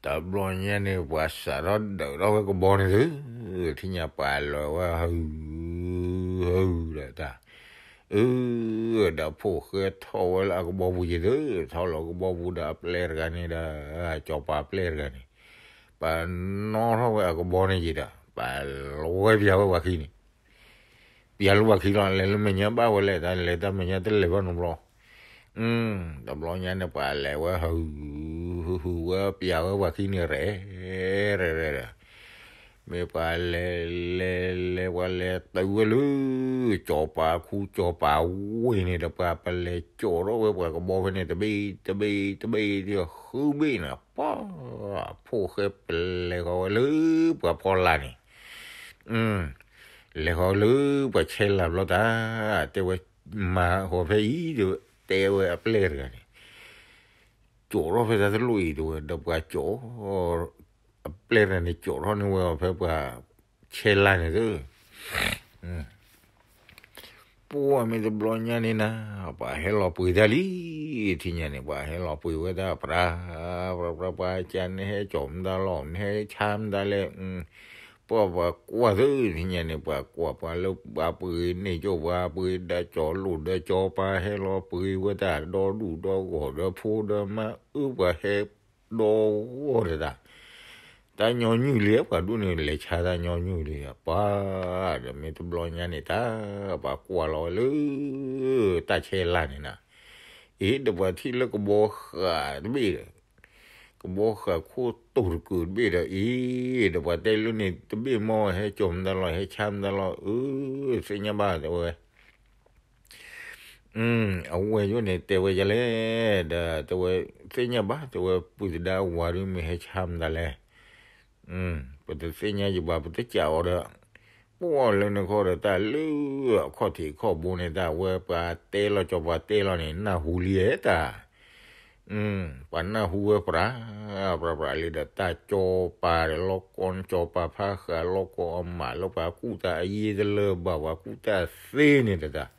တဘျီညါန့ၣ် ပှၤစးထီၣ်ဒၢးထီၣ်ဝဲကဘီန့ၣ်သု, ထံၣ်ညါပှၤလၢာ်ဝဲ ဟု, ဟုဒီးတၢ်, အၢ, ဒီးဖိၣ်ဃဲထီၣ်ဝဲလၢအကဘီပူၤယံၤသု, ထီၣ်လီၤကဘီပူၤဒီးအပျဲၢ်တဂၤန့ၣ်ဒီး, ကၠီၣ်ပၤပျဲၢ်တဂၤန့ၣ်, ပှၤနီၣ်ထီၣ်ဝဲအကဘီန့ၣ်ယံၤဒီး ပှၤလီၤဝဲပျၢ်ဝဲပှၤခံန့ၣ် ပျၢ်လၢပှၤခံလီၤ, လဲၤလၢမဲာ်ညါဘၣ်ဝဲလဲၣ်, တၢ်လဲၤတၢ်မဲာ်ညါတလဲၤဘၣ်နီတဘျီ, တဘျီညါန့ၣ် ပှၤလဲၤဝဲဟု, ဟု ဟု ဝဲပျၢ်ဝဲပှၤခံန့ၣ်ရဲၣ်, ရဲၣ်, ရဲၣ်ဒီး, မ့ၢ်ပှၤလဲၤ, လဲၤ, လဲၤ ပှၤလဲၤတုၤဝဲလၢ ကၠီၣ်ပၤခူ ကၠီၣ်ပၤဝ့ၢ်န့ၣ်ဒီး ပှၤပလဲၤကၠီၣ်ထီၣ်ဝဲပှၤကဘီဖဲန့ၣ် တဘ့ၣ်, တဘ့ၣ်, တဘ့ၣ်, တဃုဘ့ၣ်န့ၣ်, ပှၤ, ဖိၣ်ဃဲပလဲၤဃီၤဝဲလၢပှၤဖီလာ်န့ၣ် လဲၤဃီၤလၢပှၤဆဲးလၤဘျီတၢ်, တဲဝဲ, မၤဃီၤဖဲအံၤ, တဲဝဲအပျဲၢ်တဂၤန့ၣ်, ကၠီၣ်ထီၣ်ဖဲတၢ်တလိၣ်အံၤ တဲဝဲ, ဒီးပှၤကၠီၣ်, အပျဲၢ်တဂၤန့ၣ် ကၠီၣ်ထီၣ်န့ၢ်ဝဲအီၤဖဲပှၤဆဲးလၤန့ၣ်သု ပှၤမ့ၢ်တဘျီညါန့ၣ်နၤ, ပှၤဟဲလီၤပှ့ၤတၢ်လံ, ထံၣ်ညါန့ၣ် ပှၤဟဲလီၤပှ့ၤဝဲဒၣ် ပြၤ, ပြၤ, ပြၤ, ပှၤကန့ၣ်ဟဲကၠီၣ်မတၤလီၤ, နဟဲဆါမတၤလဲၣ်, ပှၤ, ပှၤကွၢ်သု ထံၣ်ညါန့ၣ် ပှၤကွၢ် ပှၤလၢပှၤပှ့ၤန့ၢ်ကၠိ ပှၤပှ့ၤဒၣ်ကၠီၣ်လိၣ်ဒီးကၠီပၤ ဟဲလီၤပှ့ၤဝဲတၢ် ဒီဒူၣ်ဒီဂီၢ်ဒီးဖိဒီးမါအၢ ပှၤဟဲဒီဂီၢ်ဒီးတၢ် တၢ်ညီနုၢ်လံ ပှၤဒိၣ်န့ၣ် လဲၤဆါတၢ်ညီနုၢ်လံ ပှၤ, ဒီးမ့ၢ်တဘျီညါန့ၣ်တၢ် ပှၤကွၢ်လီၤဝဲလၢ တၢ်ဆဲးလၤန့ၣ်နၤ, အ့ ဒီးပှၤထံၣ်လၢကဘီဃာ်တဘ့ၣ်ဒီး ကဘီဃာ်ခိၣ်တိၢ်တကုာ်တဘ့ၣ်ဒီး အ့ ဒီးပှၤတဲလၢန့ၣ်တဘ့ၣ်မီၢ် ဟဲကၠီၣ်မတၤလီၤ ဟဲဆါမတၤလီၤ အၢ သ့ၣ်ညါဘၣ်တဲဝဲ အဝဲၢ်ယိန့ၣ် တဲဝဲယၤလဲၣ်, ဒီးတဲဝဲ သ့ၣ်ညါဘၣ် တဲဝဲ ပုၢ်သဒါဝၤဒုးမ့ၢ်ဟဲဆါမတၤလဲၣ်, ပတသ့ၣ်ညါယဘၣ် ပတကးအီၤဒီး, ပှၤလၢနခီဒီးတၢ်လၢအခီၣ်ထံးခီၣ်ဘိန့ၣ် တၢ်ဝဲပှၤတဲလီၤ ကၠီပှၤတဲလီၤန့ၣ် နၢ်ဟူလံဧါတၢ် ပှၤနၢ်ဟူဝဲပြၤ, ပြၤပြၤလံဒီး တၢ်ကၠီပၤဒီး လီၢ်ကီၢ်န့ၣ် ကၠီပၤဖးဃာ် လီၢ်ကီၢ်အမးလၢပှၤကူၣ်တၢ်အယ့တလၢဘၣ် ပှၤကူၣ်တၢ်သ့န့ၣ်တတၢ်,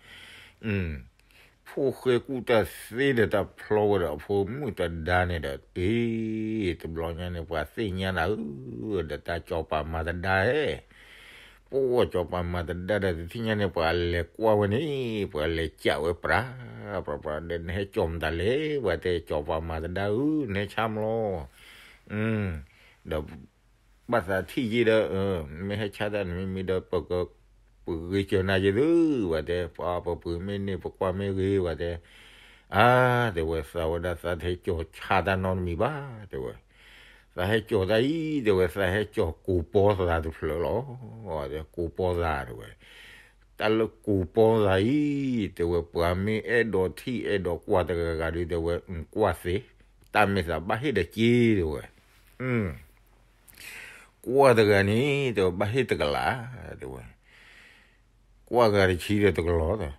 ဖိၣ်ဃဲကူၣ်တၢ်သ့ဒီးတၢ်ဖျီဝဲဒီးအဖိမုၣ်တဒါန့ၣ်ဒီး အ့ တဘျီညါန့ၣ် ပှၤသ့ၣ်ညါနၤဧၢ, ဒီးတၢ်စီၤပၤမၤတဒါဧၢ, ပှၤစီၤပၤမၤတဒါဒီးတထံၣ်ညါန့ၣ် ပှၤလဲၤကွၢ်ဝဲန့ၣ် ပှၤလဲၤကးဝဲပြး ပြးပြးဒီး နဟဲကၠီၤမတၤလဲၣ်, ပှၤတဲ စီၤပၤမၤတဒါဧၢ, နဟဲဆါမလီၤ, ဒီး ဘၣ်သးထံၣ်ယ့ဒီး မ့ၢ်ဟဲဆါတၢ်န့ၣ်မ့မ့ၢ်ဒီး ပက ပဂ့ၤစၢၤနၤယ့သု, ပှၤတဲ ပှၤပပှ့ၤမ့ၢ်န့ၢ် ပကွၢ်မ့ၢ်ဂ့ၤ ပှၤတဲ, အါ တဲဝဲ သးဝဲဒၣ်သးတဟဲကၠီၤဆါတၢ်နီတမံၤဘၣ် တဲဝဲ, သးဟဲကၠီၤတၢ်အံၤ တဲဝဲ သးဟဲကၠီၤကိးပီသးတဖျၢၣ်လီၤ, ကိးပီသး တဲဝဲ, တၢ်လၢကိးပီသးအံၤ တဲဝဲ ပှၤမ့ၢ်အဲၣ်ဒိးထံၣ်အဲၣ်ဒိးကွၢ်တဂၤဂၤဒီး တဲဝဲ ကွၢ်သ့, တၢ်မ့ၢ်သးဘၣ်ဟ့ၣ်ဒီးက့ တဲဝဲ ကွၢ်တဂၤန့ၣ် တဲဝဲ ဘၣ်ဟ့ၣ်တကလး တဲဝဲ, ကွၢ်ဂၤတဆံဒီးတကလီၤဒီး,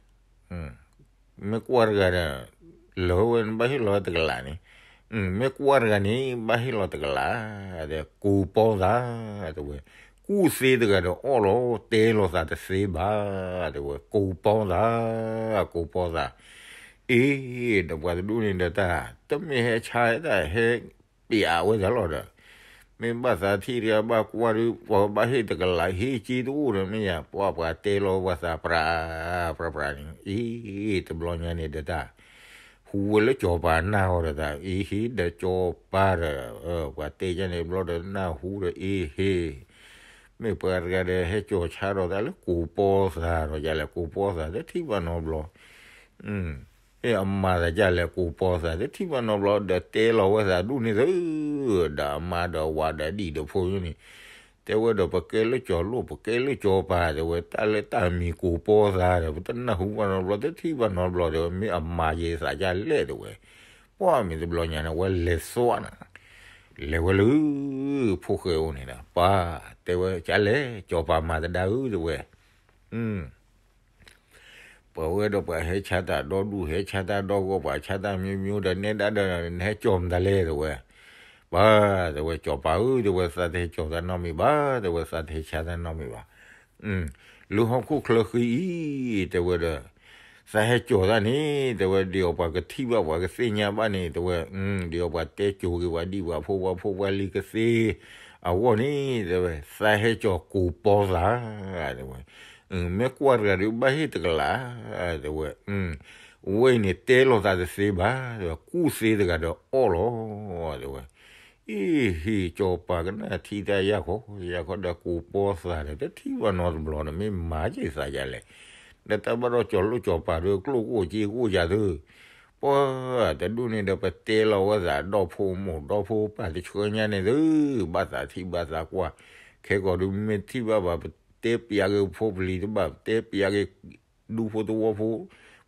မ့ၢ်ကွၢ်တဂၤဒီး လၢဝဲဘၣ်ဟ့ၣ်လီၤတကလးန့ၣ်, မ့ၢ်ကွၢ်တဂၤန့ၣ် ဘၣ်ဟ့ၣ်လီၤတကလး, ဒီးကိးပီသး တဲဝဲ, ကူၣ်သ့တဂၤဒီးအီၣ်လီၤ, တဲလီၤသးတသ့ဘၣ် တဲဝဲ, ကိးပီသး, ကိးပီသး, အ့ ဒီးပှၤတဒူၣ်န့ၣ်ဒီးတၢ် တမ့ၢ်ဟဲဆါတၢ်ဟဲ ပျးဝဲသးလီၤဒီး, မ့ၢ်ဘၣ်သးထံၣ်တဂၤဘၣ်ကွၢ်ဒီး ပှၤဘၣ်ဟ့ၣ်တကလး ဟ့ၣ်က့တအိၣ်ဒီး မ့ၢ်ယၤ ပှၤပှၤတဲလီၤဝဲသးပြး ပြးပြးန့ၣ်, အ့ တဘျီညါန့ၣ်ဒီးတၢ် ဟူဝဲလၢစီၤပၤနၢ်ဟူဒီးတၢ် အ့ဟ့ၣ်ဒီးစီၤပၤဒီး, ပှၤတဲယၤန့ၣ်ဘျီဒီးနၢ်ဟူဒီး အ့ဟ့ၣ်, မ့ၢ်ပှၤတဂၤဒီးဟဲကၠီၤဆါဒီးတၢ်လၢကိးပီသးဒီးယၤလဲၣ် ကိးပီသးတထံၣ်ဘၣ်နီတဘျီ မ့ၢ်အမၤသးဒ်လဲၣ် ကိးပီသး တထံၣ်ဘၣ်နီတဘျီ ဒီးတဲလီၤဝဲသးဒူၣ်န့ၣ်သု, ဒီးအမါဒီးဝၤဒီးဒံၣ်ဒီးဖိန့ၣ်, တဲဝဲဒီး ပကဲလၢစီၤလိၣ် ပကဲလၢစီၤပၤ တဲဝဲ တၢ်လၢတၢ်မံၤကိးပီသးဒီး ပတနၢ်ဟူဘၣ်နီတဘျီ တထံၣ်ဘၣ်နီတဘျီ တဲဝဲ မ့ၢ်အမၤယဲသးဒ်လဲၣ် တဲဝဲ, ပှၢ်မ့ၢ်တဘျီညါန့ၣ် ဝဲလဲၤသွါနၤ, လဲၤဝဲလၢ ဖိၣ်ဃဲအိၣ်န့ၣ်ဒီး ပၢ် တဲဝဲ ကလဲၣ် စီၤပၤမၤတဒါဧၢ တဲဝဲ ပှၤဝဲဒီးပှၤဟဲဆါတၢ်ဒီဒူၣ် ဟဲဆါတၢ်ဒီဂီၢ် ပှၤဆါတၢ်မံၤမံၤဒီးနဲဒၣ်ဒီး နဟဲကၠီၤမတၤလဲၣ် တဲဝဲ, ပၢ် တဲဝဲ စီၤပၤဧၢ တဲဝဲ သးတဟဲကၠီၤတၢ်နီတမံၤဘၣ် တဲဝဲ သးတဟဲဆါတၢ်နီတမံၤဘၣ်, လၢဟီၣ်ခိၣ်ချၢဃံအံၤ တဲဝဲဒီး သးဟဲကၠီၤတၢ်န့ၣ် တဲဝဲ ဒ်အီၤပှၤကထံၣ်ဘၣ် ပှၤကသ့ၣ်ညါဘၣ်န့ၣ် တဲဝဲ, ဒ်အီၤပှၤတဲကၠိၤက့ၤပှၤဒံၣ်ပှၤဖိ ပှၤဖိပှၤလံၤကသ့အဂီၢ်န့ၣ် တဲဝဲ သးဟဲကၠီၤကိးပီသး တဲဝဲ, မ့ၢ်ကွၢ်တဂၤဒီးဘၣ်ဟ့ၣ်တကလး တဲဝဲ, ဝဲအံၤန့ၣ်တဲလီၤသးတသ့ဘၣ် တဲဝဲ ကူၣ်သ့တဂၤဒီးအီၣ်လီၤ တဲဝဲ, အ့ဟ့ၣ် စီၤပၤကနၣ်ထံၣ်တၢ်ယၢ်ခီ ယၢ်ခီဒီးကိးပီသးဒီး တထံၣ်ဘၣ်နီတဘျီဒီး မ့ၢ်မၤယဲသးဒ်လဲၣ်, ဒီးတၢ်ဘၣ်ဒီးစီၤလိၣ်စီၤပၤဒီး ကျိၣ်ကအိၣ်စ့ကအိၣ်ယၤသု, ပှၤတဒူၣ်န့ၣ်ဒီး ပတဲလီၤဝဲသးဒီဖိမိၢ်ဒီဖိပၢ်တဆှၢညါန့ၣ်သု, ဘၣ်သးထံၣ်ဘၣ်သးကွၢ်, ခဲကီးဒုးမ့ၢ်ထံၣ်ဘၣ်ဘၣ် ပတဲပျးက့ၤဖိပလံၤတဘၣ် ပတဲပျးက့ၤ ဒူဖိသဝီဖိ,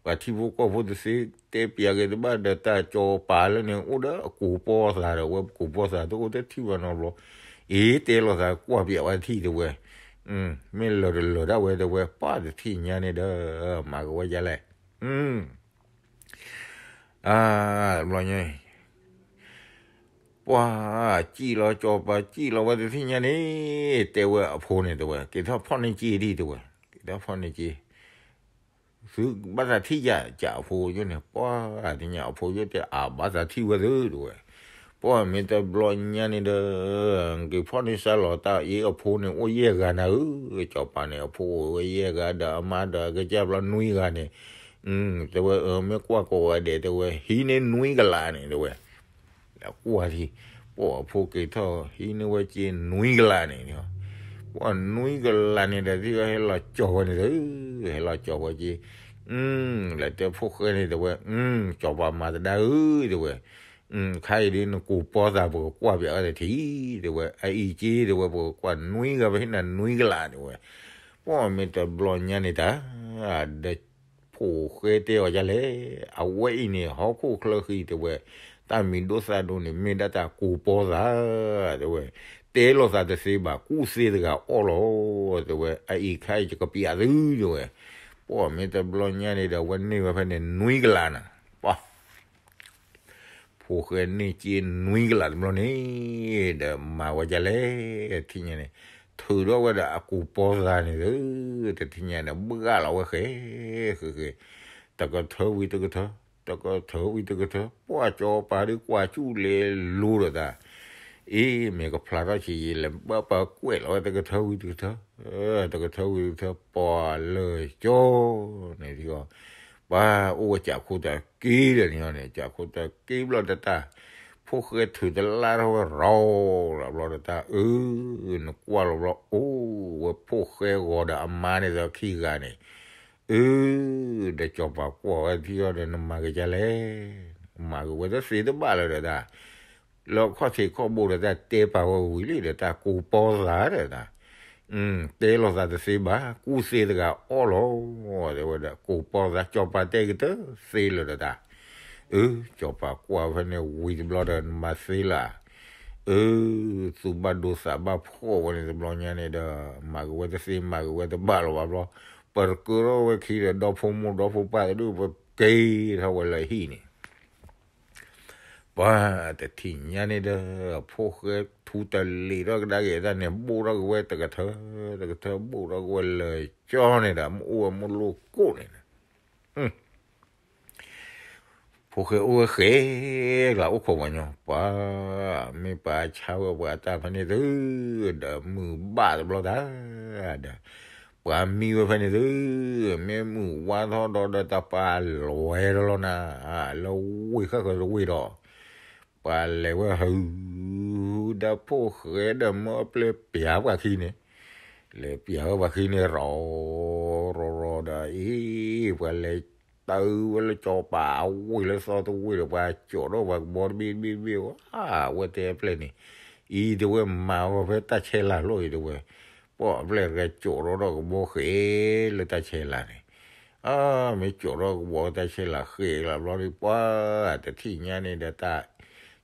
ပှၤထံဖိကီၢ်ဖိတသ့ တဲပျးက့ၤတဘၣ်ဒီး တၢ်စီၤပၤလၢန့ၣ် အိၣ်ဒီးအကိးပီသးဒီး ဝဲကိးပီသးတအိၣ်တထံၣ်ဘၣ်နီတဘျီ, အ့ တဲလီၤသးကွၢ်ပျးဝဲတထံၣ် တဲဝဲ, မ့ၢ်လၢာ်တလၢာ်ဒၣ်ဝဲ တဲဝဲ ပၢ်တထံၣ်ညါန့ၣ်ဒီး မၤကဝဲဒ်လဲၣ်, အါ ဘျီညါ ပှၤစံၣ်လီၤ စီၤပၤစံၣ်လီၤဝဲတထံၣ်ညါန့ၣ် တဲဝဲအဖိန့ၣ် တဲဝဲ က့ၤထီၣ်ဖီၣ်န့ၢ်စ့ဒံၣ် တဲဝဲ, က့ၤထီၣ်ဖီၣ်န့ၢ်စ့, သုဘၣ်သးထံၣ်ယၤ ကးအဖိယိန့ၣ် ပှၤတညါအဖိယိတဲ အဘၣ်သးထံၣ်ဝဲသု တဲဝဲ, ပှၤမ့ၢ်တဘျီညါန့ၣ်ဒီး က့ၤဖီၣ်န့ၢ်စၢ်လီၤတၢ်အ့ အဖိန့ၣ်အိၣ်ယဲၢ်ဂၤနၤဧၢ, စီၤပၤန့ၣ် အဖိအိၣ်ဝဲယဲၢ်ဂၤဒီး အမါဒီးအကစၢ်ဘျီနွံဂၤန့ၣ်, တဲဝဲ မ့ၢ်ကွၢ်ကိးဂၤဒဲး တဲဝဲ ဟံးန့ၢ်နွံကလးန့ၣ် တဲဝဲ ဒီးကွၢ်ထံၣ် ပှၤအဖိက့ၤထီၣ်ဟံးန့ၢ်ဝဲစ့နွံကလးန့ၣ်, ပှၤနွံကလးန့ၣ်ဒီး ထံၣ်ဝဲဟဲလီၤကၠီၤဝဲန့ၣ်သု, ဟဲလီၤကၠီၤဝဲက့ၤ, လဲၤတဲဖိၣ်ဃဲန့ၣ် တဲဝဲ, စီၤပၤမၤတဒါဧၢ တဲဝဲ, ခါအံၤဒ်နကိးပီသး ပကကွၢ်ပျးဝဲတထံၣ် တဲဝဲ, အအံၤက့ တဲဝဲ ပကကွၢ်နွံဂၤ ပဟ့ၣ်နၤနွံကလး တဲဝဲ, ပှၤမ့ၢ်တဘျီညါန့ၣ်တၢ် ဒီး ဖိၣ်ဃဲတဲအီၤဒ်လဲၣ်, အဝဲအံၤန့ၣ် ဟီၣ်ခိၣ်ချၢဃံ တဲဝဲ, တၢ်မံၤဒိၣ်သၣ်ဒိၣ်န့ၣ် မ့ၢ်ဒၣ်တၢ်ကိးပီသး တဲဝဲ, တဲလီၤသးတသ့ဘၣ် ကူၣ်သ့တဂၤအီၣ်လီၤ တဲဝဲ, အအံၤခါအံၤယကပျးသု တဲဝဲ, ပှၤမ့ၢ်တဘျီညါန့ၣ်ဒီး အဝဲန့ၢ်ဝဲဖဲန့ၣ် နွံကလးနၤ, ပှၤ ဖိၣ်ဃဲန့ၢ်စ့နွံကလးတဘျီန့ၣ် ဒီးမၤဝဲဒ်လဲၣ် တထံၣ်ညါန့ၣ်, ထုးထီၣ်ဝဲဒီးအကိးပီသးန့ၣ်သု, တထံၣ်ညါန့ၣ် ဘှၣ်လီၤဝဲဃဲ ဃဲဃဲ, တကထၢဝံၤတကထၢ, တကထၢဝံၤတကထၢ, ပှၢ်ကၠီၤပၤဒုးကွၢ်ဆူၣ်လဲၤလိၤဒီးတၢ်, အ့ မ့ၢ်ကဖျါထီၣ်ဆံးယံာ် လဲၤဘၣ်ပှၢ်ကွဲးလီၤဝဲတကထၢဝံၤတကထၢ, တကထၢဝံၤတကထၢ ပှၢ်လၢာ်ကၠီန့ၣ်ဒီး ပှၤအိၣ်ဝဲကၠးခိၣ်တၢ်က့ဒီးန့ၣ်န့ၣ် ကၠးခိၣ်တၢ်က့ဘျီဒီးတၢ်, ဖိၣ်ဃဲထုးတလါထီၣ်ဝဲရီၤလီၤဘျီဒီးတၢ်, အၢ နကွၢ်လီၤဘျီ အိၣ်ဝဲဖိၣ်ဃဲဂီၤဒီးအမါန့ၣ်ဒီးခံဂၤန့ၣ်, အၢ ဒီးကၠီၤပၤကွၢ်ဝဲထံအီၤဒီး နမၤက့ၤဒ်လဲၣ်, မၤက့ၤဝဲတသ့တဘၣ်လၢၤဒီးတၢ် လၢခီၣ်ထံးခီၣ်ဘိဒီးတၢ်တဲပာ်ဝဲဝံၤလံဒီးတၢ်ကိးပီသးဒီးတၢ်, တဲလိာ်သးတသ့ဘၣ် ကူၣ်သ့တဂၤအီၣ်လီၤ, တဲဝဲဒီးကိးပီသး ကၠီၤပၤတဲက့ၤတသ့လၢၤဒီးတၢ်, အၢ ကၠီၤပၤကွၢ်ဖဲန့ၣ်ဝံၤတဘျီဒီး နမၤသ့လၢၤ, အၢ သူၣ်ဘၣ်ဒိသးဘၣ်ဖှီၣ်ဝဲန့ၣ်တဘျီညါန့ၣ်ဒီး မၤက့ၤဝဲတသ့ မၤက့ၤဝဲတဘၣ်လီၤဘၣ်ဘျီ, ပတကၢထီၣ်ဝဲခံဒီး ဒီဖိမိၢ်ဒီဖိပၢ်တဒူၣ် ပက့ၤထီၣ်ဝဲလၢဟံၣ်န့ၣ် ပှၤတထံၣ်ညါန့ၣ်ဒီး ဖိၣ်ဃဲထူတလ့ၤထီၣ်ကဒါက့ၤတၢ်န့ၣ် ဘိၣ်ထီၣ်က့ၤဝဲတကထၢ, တကထၢဘိၣ်ထီၣ်က့ၤဝဲလၢာ်ကၠီန့ၣ်ဒီး မ့ၢ်အိၣ်ဝဲမ့ၢ်လိၣ်ကိၣ်န့ၣ်ဒီး ဖိၣ်ဃဲအိၣ်ဝဲဃဲ, ကျးအိၣ်ခိးပှၤညီ, ပှၤမ့ၢ်ပှၤဆါဝဲပှၤတၢ်ဖဲန့ၣ်သု, ဒီးမုၢ်ဘၣ်တဘျီတၢ်, ဒီး ပှၤမံဝဲဖဲန့ၣ်သု, မ့ၢ်မုၢ်ဝါထီၣ်ဒီး ဒီးတၢ်ပှၤလဲၤထီၣ်လီၤနၤ, လၢဝ့ၢ်ဃၣ်ဃၢၤတဝ့ၢ်ဒီး ပှၤလဲၤဝဲဟု, ဒီးဖိၣ်ဃဲဒီးမၢအပျဲၢ်ပျးပှၤခံန့ၣ်, လဲၤပျးဝဲပှၤခံန့ၣ် ရီၤ ရီၤရီၤဒီးအံၤ, ပှၤလဲၤ တၢ်ဝဲလၢကၠီၤပၤအဝ့ၢ်လၢသီတဝ့ၢ်ဒီး ပှၤကၠီၤထီၣ်ပှၤကဘီတဘ့ၣ်တဘ့ၣ်တဘ့ၣ်, အဝဲတဲအပျဲၢ်န့ၣ်, အံၤတဲဝဲမၤဝဲဖဲတၢ်ဆဲးလၤလီၤအံၤတဲဝဲ, ပှၤအပျဲၢ်တဂၤကၠီၤထီၣ်ဒီးကဘီဃဲလၢတၢ်ဆဲးလၤန့ၣ်, အ မ့ၢ်ကၠီၤထီၣ်ကဘီတၢ်ဆဲးလၤဃဲလၢဘျီဒီး ပှၤတထံၣ်ညါန့ၣ်ဒီးတၢ်,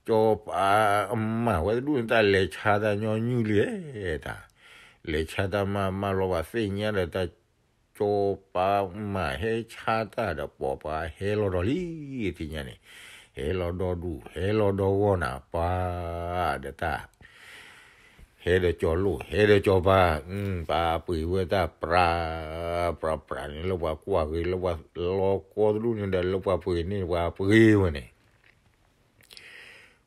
ကၠီၤပၤအမၤဝဲတဒူၣ်န့ၣ် တၢ်လဲၤဆါတၢ်ညီနုၢ်လံတၢ်, လဲၤဆါတၢ်မၤမၤလီၤဘၣ်သ့ၣ်ညါဒီးတၢ် ကၠီၤပၤမၤဟဲဆါတၢ်ဒီး ပိာ်ပှၤဟဲလီၤဒီးလံ, ထံၣ်ညါန့ၣ်, ဟဲလီၤဒီဒူၣ် ဟဲလီၤဒီဂီၢ်နၤ ပှၤဒီးတၢ်, ဟဲဒီးကၠီၤလိၣ် ဟဲဒီးကၠီၤပၤ, ပှၤပှ့ၤဝဲတၢ်ပြး ပြးပြးန့ၣ် လၢပှၤကွၢ်ဂ့ၤ လၢပှၤလီၤကီတဒူၣ်န့ၣ်ဒီး လၢပှၤပှ့ၤန့ၣ် ပှၤပှ့ၤဝဲန့ၣ်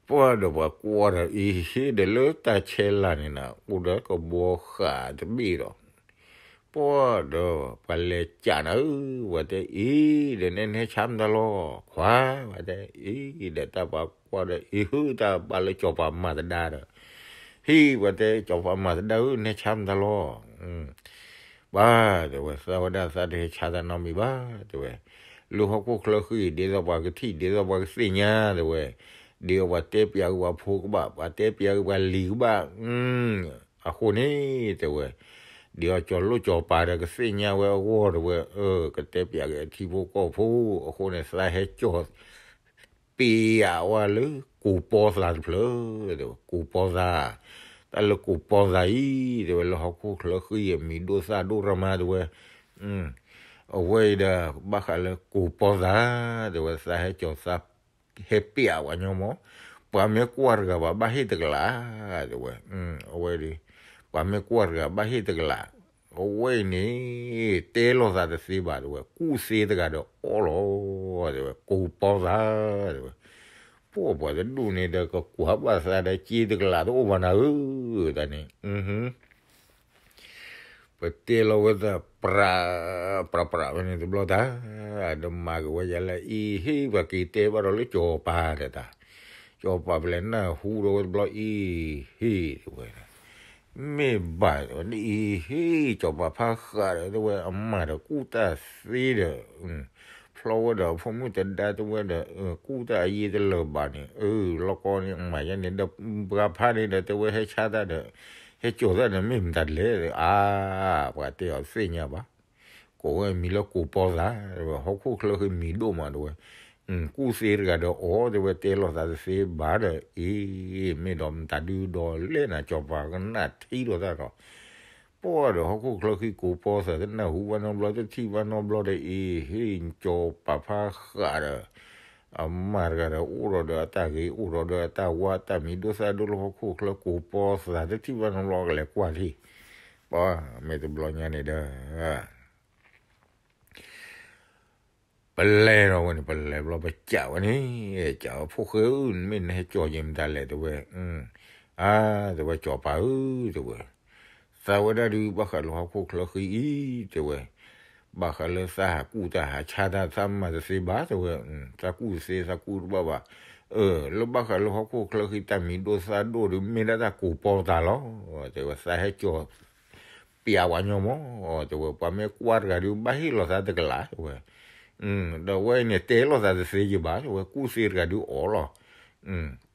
ပှၤဒီးပှၤကွၢ်ဒီး အံၤဟ့ၣ်ဒီးလၢတၢ်ဆဲးလၤန့ၣ်နၤ အိၣ်ဒီးကဘီဃးတဘ့ၣ်ဒီး, ပှၤဒီးပှၤလဲၤကးနၤဧၢ, ပှၤတဲအံၤဒီး နဲနဟဲဆါမတၤလီၤ ခွါ, ပှၤတဲအံၤဒီး တၢ်ပှၤကွၢ်ဒီး အံၤဟုတၢ်ဘၣ်လၢကၠီၤပၤမၤသဒါဒီး, ဟံၣ် ပှၤတဲကၠီၤပၤမၤသဒါဧၢ နဟဲဆါမတၤလီၤ ပှၤတဲဝဲ သးဝဲဒၣ်သးတဟဲဆါတၢ်နီတမံၤဘၣ် တဲဝဲ, လၢဟီၣ်ခိၣ်ချၢဃံ ဒ်သိးပှၤကထံၣ် ဒ်သိးပှၤကသ့ၣ်ညါ တဲဝဲ, ဒ်သိးပှၤတဲပျးက့ၤပှၤဖိကဘၣ် ပှၤတဲပျးက့ၤပှၤလံၤကဘၣ်, အဃိန့ၣ် တဲဝဲ, ဒ်သိးကၠီၤလိၣ်ကၠီၤပၤဒီးကသ့ၣ်ညါဝဲအဂီၢ် တဲဝဲ, အၢ ကတဲပျးက့ၤအထံဖိကီၢ်ဖိ, အဃိန့ၣ် သးဟဲကၠီၤ ပျးဝဲလၢကိးပီသးတဖျၢၣ်, ကိးပီသး, တၢ်လၢကိးပီသးအံၤ တဲဝဲ လၢဟီၣ်ခိၣ်ချၢဃံအမံၤဒိၣ်သၣ်ဒိၣ်ရမါ တဲဝဲ, အဝဲအံၤဒီး ဘၣ်ဃးလၢကိးပီသး, တဲဝဲ သးဟဲကၠီၤသး ဟဲပျးဝဲညီမး, ပှၤမ့ၢ်ကွၢ်တဂၤဘၣ် ဘၣ်ဟ့ၣ်တကလး, တဲဝဲ, အဝဲဒၣ်, ပှၤမ့ၢ်ကွၢ်တဂၤဘၣ်ဟ့ၣ်တကလး, အဝဲအံၤန့ၣ် တဲလိာ်သးတသ့ဘၣ် တဲဝဲ, ကူၣ်သ့တဂၤဒီးအီၣ်လီၤ, တဲဝဲ, ကိးပီသး, တဲဝဲ, ပှၤပှၤတဒူၣ်န့ၣ်ဒီး ကကွၢ်ဘၣ်သးဒီး က့တကလးတအိၣ်ဘၣ်နၤဧၢ, တၢ်န့ၣ် ပတဲလီၤဝဲသး ပြး ပြးပြးဝဲန့ၣ်တဘျီတၢ်, ဒီးမၤက့ၤဝဲယၤလၢအံၤ ဟ့ၣ် ပှၤက့ၤတဲဘၣ်ဒီးလၢကၠီၤပၤဒီးတၢ်, ကၠီၤပၤပလဲၤနၢ်ဟူဒီးဝဲတဘျီအံၤ ဟ့ၣ် တဲဝဲ, မ့ၢ်ဘၣ်အံၤ ဟ့ၣ် ကၠီၤပၤဖးဃးဒီး တဲဝဲ အမၤဒီးကူၣ်တၢ်သ့ဒီး ဖျီဝဲဒီးဖိမုၣ်တဒါ တဲဝဲဒီး ကူၣ်တၢ်အယ့တလၢာ်ဘၣ်န့ၣ် အၢ လီၤကီန့ၣ် မၤယဲန့ၣ်ဒီး ပှၤဖးန့ၣ်ဒီး တဲဝဲဟဲဆါတၢ်ဒီး ဟဲကၠီၤတၢ်ဒီး မ့ၢ်မတၤလဲၣ် အါ ပှၤတဲအီၤသ့ၣ်ညါဘၣ်, ကိးဝဲမံၤလၢကိးပီသး, ဟီၣ်ခိၣ်ချၢဃံမံၤဒိၣ်မး တဲဝဲ, ကူၣ်သ့တဂၤဒီးအီၣ် တဲဝဲ တဲလိာ်သးတသ့ဘၣ်ဒီး အ့ မ့ၢ်ဒီးမတၤဒုဒီးလဲၣ်နၤ ကၠီၤပၤကနၣ်ထံဒီးတၢ်ဒီး ပှၤဒီးဟီၣ်ခိၣ်ချၢဃံကိးပီသး တနၢ်ဟူဘၣ်နီတဘျီ တထံၣ်ဘၣ်နီတဘျီဒီး အ့ ဟ့ၣ် ကၠီၤပၤဖးဃးဒီး အမါတဂၤဒီး အိၣ်ဒီးဒီးအတၢ်ဂ့ၤ အိၣ်ဒီးဒီးအတၢ်ဝါ အတၢ်မံၤဒိၣ်သၣ်ဒိၣ်လၢဟီၣ်ခိၣ်ချၢကိးပီသး တထံၣ်ဘၣ်နီတဘျီ ကလဲၤကွၢ်ထံၣ်, ပှၤမ့ၢ်တဘျီညါန့ၣ်ဒီး ပ ပလဲၤဒီးဝဲန့ၣ် ပလဲၤဘျီပကးဝဲန့ၣ်, ကးဝဲ ဖိၣ်ဃဲဧၢ, မ့ၢ်နဟဲကၠီၤယဲမတၤလဲၣ် တဲဝဲ. အါ တဲဝဲ ကၠီၤပၤဧၢ တဲဝဲ, သးဝဲဒၣ်ဒုး ဘၣ်ဃးလၢဟီၣ်ခိၣ်ချၢဃံအံၤ တဲဝဲ, ဘၣ်ဃးလၢသးဟးကူၣ်တၢ်ဟးဆါတၢ် သးမၤတသ့ဘၣ် တဲဝဲ, သးကူၣ်တသ့ သးကူၣ်တဘၣ်ဘၣ်. အၢ လၢဘၣ်ဃးလၢဟီၣ်ခိၣ်ချၢဃံ တၢ်မံၤဒိၣ်သၣ်ဒိၣ်ဒုး မ့ၢ်ဒၣ်တၢ်ကူးပီသးလီၤ တဲဝဲ, သးဟဲကၠီၤ ပျးဝဲညီမး တဲဝဲ, ပှၤမ့ၢ်ကွၢ်တဂၤဒုး ဘၣ်ဟ့ၣ်လီၤသးတကလး တဲဝဲ. ဒီးဝဲအံၤန့ၣ် တဲလိာ်သးတသ့ယဘၣ် တဲဝဲ, ကူၣ်သ့တဂၤဒုးအီၣ်လီၤ.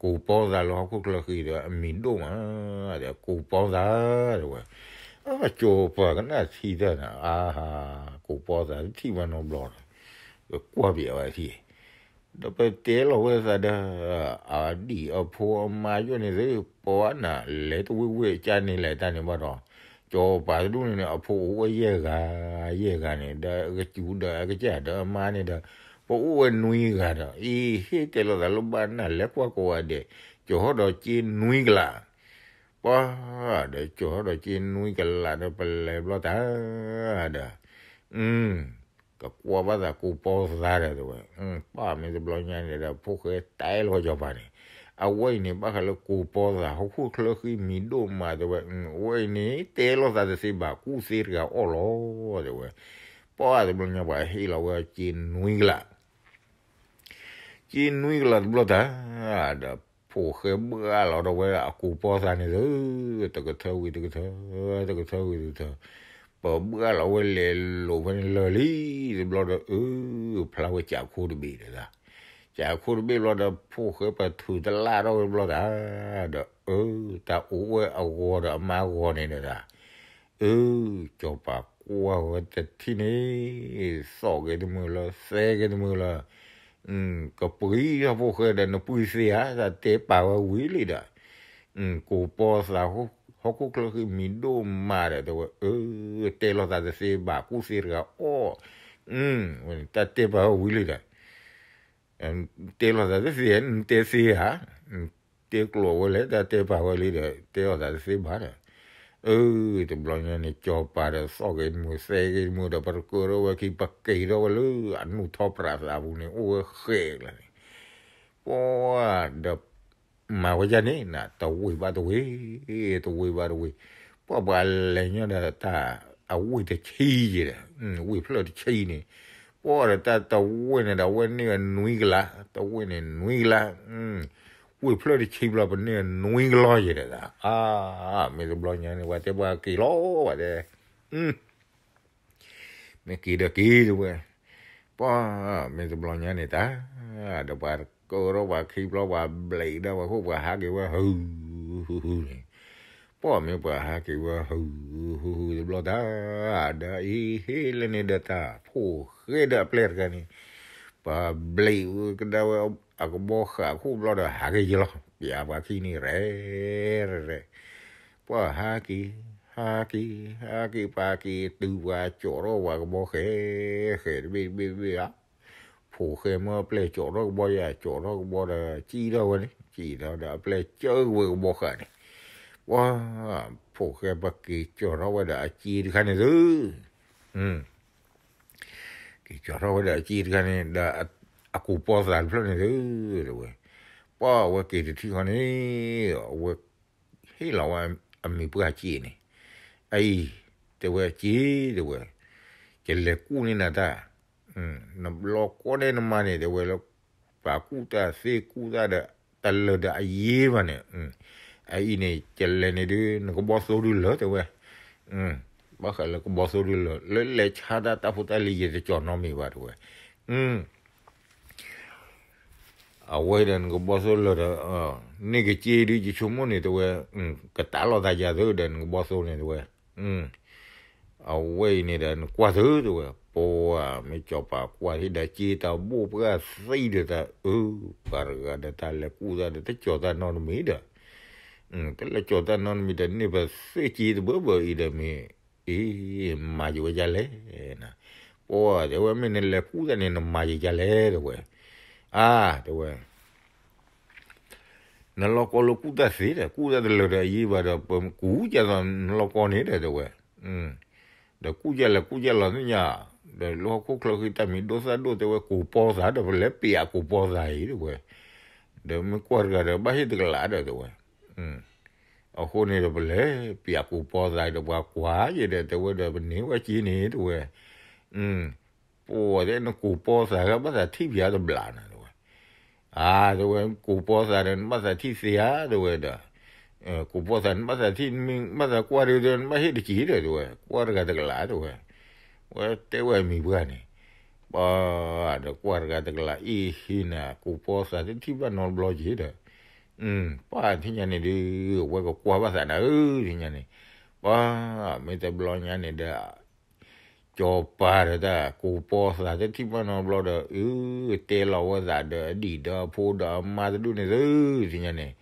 ကူးပီသးလၢဟီၣ်ခိၣ်ချၢဃံဒီး အမံၤဒိၣ်မး ဒီးကူးပီသး တဲဝဲ. အကၠီၤပၤကနၣ်ထံၣ်တၢ်န့ၣ် အါဟါ, ကူးပီသးတထံၣ်ဘၣ်နီတဘျီဒီး ကွၢ်ပျးဝဲထံၣ် ဒီးပတဲလီၤဝဲသးဒီး အဒံၣ်အဖိအမါယိၣ်န့ၣ်သ့ၣ် ပှၤနၤလဲၤတဝ့ၢ်ဝ့ၢ်ကၢ်န့ၣ်လဲၤတၢ်န့ၣ်ဘၣ်ဒီး ကၠီၤပၤတဒူၣ်န့ၣ်န့ၣ် အဖိအိၣ်ဝဲယဲၢ်ဂၤ, ယဲၢ်ဂၤန့ၣ် ဒီးအကစၢ်ဒီးအမါန့ၣ်ဒီး ပအိၣ်ဝဲနွံဂၤဒီး အံၤဟ့ၣ်တဲလိာ်သးလၢဘၣ်နၤလဲၤကွၢ်ကိးဂၤဒဲး, ကၠီၤထီၣ်ဒီးက့နွံကလး ပှၤ ဒီးကၠီၤထီၣ်ဒီးက့နွံကလးဒီး ပလဲၤဘျီတၢ်ဒီး ကကွၢ်ဘၣ်သးကူးပီသးဒီး တဲဝဲ, ပၢ်မ့ၢ်တဘျီညါန့ၣ်ဒီး ဖိၣ်ဃဲတဲလီၤကၠီၤပၤန့ၣ်, အဝဲအံၤန့ၣ် ဘၣ်ဃးလၢကူးပီသး ဟီၣ်ခိၣ်ချၢဃံမံၤဒိၣ်မး တဲဝဲ, အဝဲအံၤန့ၣ် တဲလိာ်သးတသ့ဘၣ် ကူၣ်သ့တဂၤအီၣ်လီၤ တဲဝဲ. ပၢ်တဘျီညါ ပှၤဟ့ၣ်လီၤဝဲက့နွံကလး က့နွံကလးတဘျီတၢ်ဒီး ဖိၣ်ဃဲဘှၣ်လီၤဒီးဝဲအကူးပီသးန့ၣ်သု, တကထၢဝံၤတကထၢ, တကထၢဝံၤတကထၢ, ပဘှၣ်လီၤဝဲလဲၤလိာ်ဖဲန့ၣ်လၢာ်လံတဘျီဒီး အၢ ဖျါဝဲကးခိၣ်တဘ့ၣ်ဒီးသး, ကးခိၣ်တဘ့ၣ်ဘျီဒီး ဖိၣ်ဃဲပထုးတလၢ်ထီၣ်ဝဲတဘျီတၢ်ဒီး အၢ တၢ်အိၣ်ဝဲအဂီၤဒီးအမါဂီၤန့ၣ်ဒီးသး အၢ ကၠီၤပၤကွၢ်ဝဲတထံၣ်န့ၣ် သီၣ်က့ၤတမုာ်လၢ သဲက့ၤတမုာ်လၢ, ကပှံၤထီၣ်ဖိၣ်ဃဲဒီး နပှံၤသ့ဧါ, တၢ်တဲပာ်ဝဲဝံၤလံဒီး, ကူးပီသး ဟီၣ်ခိၣ်ချၢဃံမံၤဒိၣ်မးဒီး တဲဝဲ, အၢ တဲလိာ်သးတသ့ဘၣ် ကူၣ်သ့တဂၤအီၣ်, တၢ်တဲပာ်ဝဲဝံၤလံဒီး တဲလိာ်သးတသ့ နတဲသ့ဧါ, တဲကျိးဝဲလဲၣ် တၢ်တဲပာ်ဝဲလံဒီး တဲလိာ်သးတသ့ဘၣ်ဒီး, အၢ တဘျီညါန့ၣ် ကၠီၤပၤဒီး သီၣ်က့ၤတမုာ် သဲက့ၤတမုာ်ဒီး ပတကၢထီၣ်ဝဲခံ ပက့ၤထီၣ်ဝဲလၢအနူၢ်ထီၣ်ပြးသးပူၤန့ၣ် အိၣ်ဝဲဃဲးလၢာ်န့ၣ်, ပှၤဒီး မၤဝဲဒ်န့ၣ် နတဝ့ၢ်ဘၣ်တဝ့ၢ်, တဝ့ၢ်ဘၣ်တဝ့ၢ်, ပှၤပှၤလဲၤညီဒီးတၢ်အဝ့ၢ်တဆံယဲဒီး, ဝ့ၢ်ဖျၢၣ်တဆံန့ၣ်, ပှၤဒီးတၢ်တဝ့ၢ်န့ၣ်ဒီး အဝဲန့ၢ်ဝဲနွံကလး, တဝ့ၢ်န့ၣ်နွံကလး, ဝ့ၢ်ဖျၢၣ်တဆံဘျီ ပန့ၢ်နွံကလးယဲဒီး, အါ မ့ၢ်တဘျီညါန့ၣ် ပှၤတဲပှၤက့ၤလီၤ ပှၤတဲ မ့ၢ်က့ၤဒီးက့ၤတဝဲ, ပှၤမ့ၢ်တဘျီညါန့ၣ်တၢ်, ဒီးပှၤကၢထီၣ်ပှၤခံဘျီ ပှၤဘျဲးဒၣ်ဝဲခိၣ် ပှၤဟးက့ၤဝဲဟု ဟု ဟု ဟုန့ၣ်, ပှၤမ့ၢ်ပှၤဟးက့ၤဝဲဟု ဟု ဟုတဘျီတၢ်, ဒီးအံၤဟ့ၣ်လၢန့ၣ်ဒီးတၢ် ဖိၣ်ဃဲဒီးအပျဲၢ်တဂၤန့ၣ်, ပှၤဘျဲးဝဲကဒါဝဲအကဘီဃာ်ခိၣ်ဘျီဒီး ဟးက့ၤယလီၤ ပျးပှၤခံန့ၣ် ရဲ ရဲ ရဲ ပှၤဟးက့ၤ, ဟးက့ၤ, ဟးက့ၤ ပှၤက့ၤတုၤပှၤကၠီထီၣ်ပှၤကဘီဃဲ, ဃဲတဘ့ၣ်တဘ့ၣ်တဘ့ၣ်ဧါ, ဖိၣ်ဃဲမၢအပျဲၢ်ကၠီထီၣ်ကဘီယၤ ကၠီထီၣ်ကဘီဒီး ကံၣ်ထီၣ်ဝဲန့ၣ် ကံၣ်ထီၣ်ဒီးအပျဲၢ်ကၢကဝဲကဘီဃာ်န့ၣ်, ပှၤ ဖိၣ်ဃဲပက့ၤကၠီထီၣ်ဝဲဒီးအစ့တခါန့ၣ်သု က့ၤကၠီထီၣ်ဝဲဒီးအစ့တခါန့ၣ် ဒီးအကူးပီသးတဖျၢၣ်န့ၣ်သု တဲဝဲ, ပှၤအဝဲက့ၤတထံၣ်ဃီန့ၣ် အဝဲဟ့ၣ်လီၤဝဲအမံၤပှၢ်စ့န့ၣ်, အအံၤ တဲဝဲစ့ တဲဝဲ, ယလဲၤကူၣ်န့ၢ်နၤတၢ်, နဘျီကီန့ၢ်နမါန့ၣ် တဲဝဲလၢ ပှၤကူၣ်တၢ်သ့ကူၣ်တၢ်ဒီး တလၢာ်ဒီးအယ့ဘၣ်န့ၣ်, အအံၤန့ၣ် ယလဲၤန့ၣ်ဒုး နကဘီသိဒုလၢာ် တဲဝဲ, ဘၣ်ဃးလၢကဘီသိဒုလၢာ် လၢလဲၤဆါတၢ်တၢ်ဖိတၢ်လံၤ ယတကၠီၤနီတမံၤဘၣ် တဲဝဲ, အဝဲဒီးနကဘီသိလၢာ်ဒီး န့ၢ်ကစ့ဒုး ယဆိကမိၣ်န့ၣ် တဲဝဲ, ကတၢ်လီၤသးယၤသုဒီး နကဘီသိန့ၣ် တဲဝဲ, အဝဲအံၤန့ၣ်ဒီး နကွၢ်သု တဲဝဲ, ပှၤမ့ၢ်ကၠီၤပၤကွၢ်ထံၣ်ဒီးစ့တၢ်ဘိၣ်ပှၢ်သံဒီးတၢ်အၢ, ပှၤတဂၤဒီးတၢ်လဲၤကူၣ်တၢ်ဒီး တကၠီၤတၢ်နီတမံၤဒီး, တလဲၤကၠီၤတၢ်နီတမံၤဒီး န့ၢ်ပသ့စ့တဘၢဘၢအံၤဒီးမ့ၢ်, အ့ မၤယဝဲဒ်လဲၣ်, ပှၤတဲဝဲ မ့ၢ်နလဲၤကူၣ်တၢ်န့ၣ် နမၤယဒ်လဲၣ် တဲဝဲ, အါ တဲဝဲ နလီၢ်ကီလၢကူၣ်တၢ်သ့ဒီး ကူၣ်တၢ်တလၢာ်ဒီးအယ့ဘၣ်ဒီး ပကူၣ်ကၢ်သိးနလီၢ်ကီန့ၣ်ဒီး တဲဝဲ, ဒီးကူၣ်ကၢ်လဲၤကူၣ်ကၢ်လီၤသ့ၣ်ညါ, ဒီးလၢဟီၣ်ခိၣ်ချၢဃံတၢ်မံၤဒိၣ်သၣ်ဒိၣ်တဲဝဲ ကူးပီသးဒီး ပလဲၤပျးကူးပီသးအံၤတဲဝဲ, ဒီးမ့ၢ်ကွၢ်တဂၤဒီး ဘၣ်ဟ့ၣ်တကလးဒီးတဲဝဲ, အဃိန့ၣ်ဒီး ပလဲၤပျးကူးပီသးဒီး ပှၤကွၢ်ယဲဒီး တဲဝဲဒီး ပန့ၢ်ဝဲက့ၤန့ၣ်တဲဝဲ, ပှၤတဲနကူးပီသးဂၤ ဘၣ်သးထံၣ်ဖျါတဘျီနၤတဲဝဲ, အါတဲဝဲ ကူးပီသးဒီး နဘၣ်သးထံၣ်သ့ဧါတဲဝဲဒီး, ကူးပီသး နဘၣ်သးထံၣ် နမ့ၢ်ဘၣ်သးကွၢ်ဒီး နဘၣ်ဟ့ၣ်တက့ၢ်ဒီးတဲဝဲ, ကွၢ်တဂၤတကလးတဲဝဲ, ဝဲတဲဝဲအမံၤပှၢ်န့ၣ်, ပှၤဒီးကွၢ်တဂၤတကလးအံၤဟံးနၤ ကူးပီသးတထံၣ်ဘၣ်နီတဘျီက့ၤဒီး, ပှၤထံၣ်ညါန့ၣ်ဒုး ဝဲကကွၢ်ဘၣ်သးနၤဧၢ ထံၣ်ညါန့ၣ်, ပှၤမ့ၢ်တဘျီညါန့ၣ်ဒီး စီၤပၤဒီးတၢ်ကူးပီသးတထံၣ်ဘၣ်နီတဘျီဒီး အၢ တဲလီၤဝဲသးဒီးအဒံၣ်ဒီးအဖိဒီးအမါတဒူၣ်န့ၣ်သု ထံၣ်ညါန့ၣ်,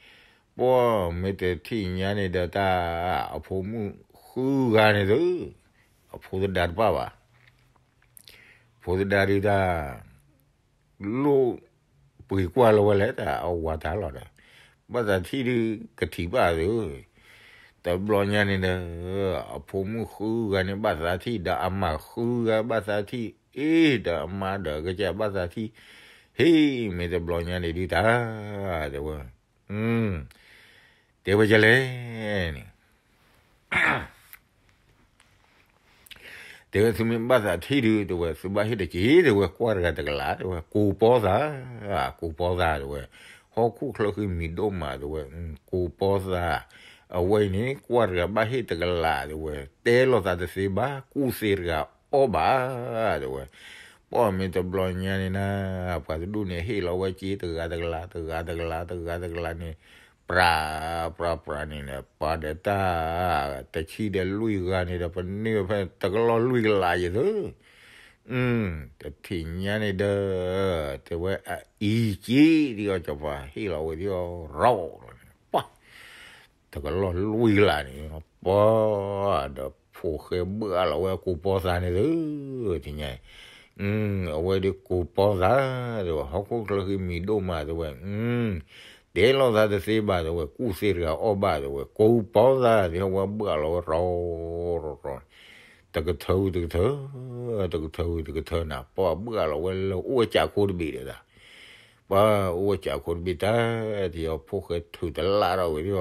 ပှၤမ့ၢ်တထံၣ်ညါန့ၣ်ဒီးတၢ် အဖိမုၣ်ဃုဂၤန့ၣ်သု, အဖိသဒါတပၣ်ဘၣ် ဖိသဒါဒုးတၢ် လိၣ်ပှ့ၤကွၢ်လီၤဝဲလဲၣ် တၢ်အဝၤတၢ်လီၤဒီး, ဘၣ်သးထံၣ်ဒုးကထံၣ်ဘၣ်သု, တဘျီညါန့ၣ်ဒီး အဖိမုၣ်ဃုဂၤန့ၣ် ဘၣ်သးထံၣ်ဒီးအမါဃုဂၤ ဘၣ်သးထံၣ်အ့ၣ်ဒီးအမါဒီးကစၢ်ဘၣ်သးထံၣ်, ဟ့ၣ်မ့ၢ်တဘျီညါန့ၣ်ဒုးတၢ်, တဲဝဲ, တဲဝဲဒ်လဲၣ်န့ၣ် တဲဝဲ သုမ့ၢ်ဘၣ်သးထံၣ်ဒုး တဲဝဲ သုဘၣ်ဟ့ၣ်တက့ၢ် တဲဝဲ ကွၢ်တဂၤတကလး တဲဝဲ ကူးပီသး, ကူးပီသး တဲဝဲ, ဟီၣ်ခိၣ်ချၢဃံမံၤဒိၣ်မး တဲဝဲ, ကူးပီသး, အဝဲအံၤန့ၣ် ကွၢ်တဂၤဘၣ်ဟ့ၣ်တကလး တဲဝဲ, တဲလိာ်သးတသ့ဘၣ် ကူၣ်သ့တဂၤအီၣ်ဘၣ် တဲဝဲ, ပှၤမ့ၢ်တဘျီညါန့ၣ်နၤ, ပှၤတဒူၣ်န့ၣ် ဟ့ၣ်လီၤဝဲက့ၤတဂၤတကလး တဂၤတကလး တဂၤတကလးန့ၣ် ပြး ပြး ပြးန့ၣ်ဒီး ပှၤဒီးတၢ် တဆံဒီးလွံၢ်ဂၤန့ၣ်ဒီး ပန့ၢ်ဝဲဖဲတကလီၢ်လွံၢ်ကလးယသု, တထံၣ်ညါန့ၣ်ဒီး တဲဝဲအအံၤက့ၤဒ်အီၤ စီၤပၤဟ့ၣ်လီၤဝဲဒ်အီၤရီၤလီၤန့ၣ် ပှၤ တကလီၢ်လွံၢ်ကလးန့ၣ် ပှၤဒီးဖိၣ်ဃဲဘၣ်လီၤဝဲကူးပီသးန့ၣ်သု, ထံၣ်ညါ အဝဲဒုးကူးပီသး တဲဝဲ ဟီၣ်ခိၣ်ချၢဃံမံၤဒိၣ်မး တဲဝဲ, တဲလိာ်သးတသ့ဘၣ် တဲဝဲ ကူၣ်သ့တဂၤအီၣ်ဘၣ် တဲဝဲ ကူးပီသး တဲဝဲဘၣ်လီၤဝဲရီၤရီၤ တကထၢတကထၢ, တကထၢတကထၢနၤ ပှၤဘၣ်လီၤဝဲလၢအိၣ်ဝဲကးခိတဘ့ၣ်ဒီးတၢ် ပှၤအိၣ်ဝဲကးခိတဘ့ၣ်တၢ် ထံၣ်အီၤဖိၣ်ဃဲထုးတလးထီၣ်ဝဲဒ်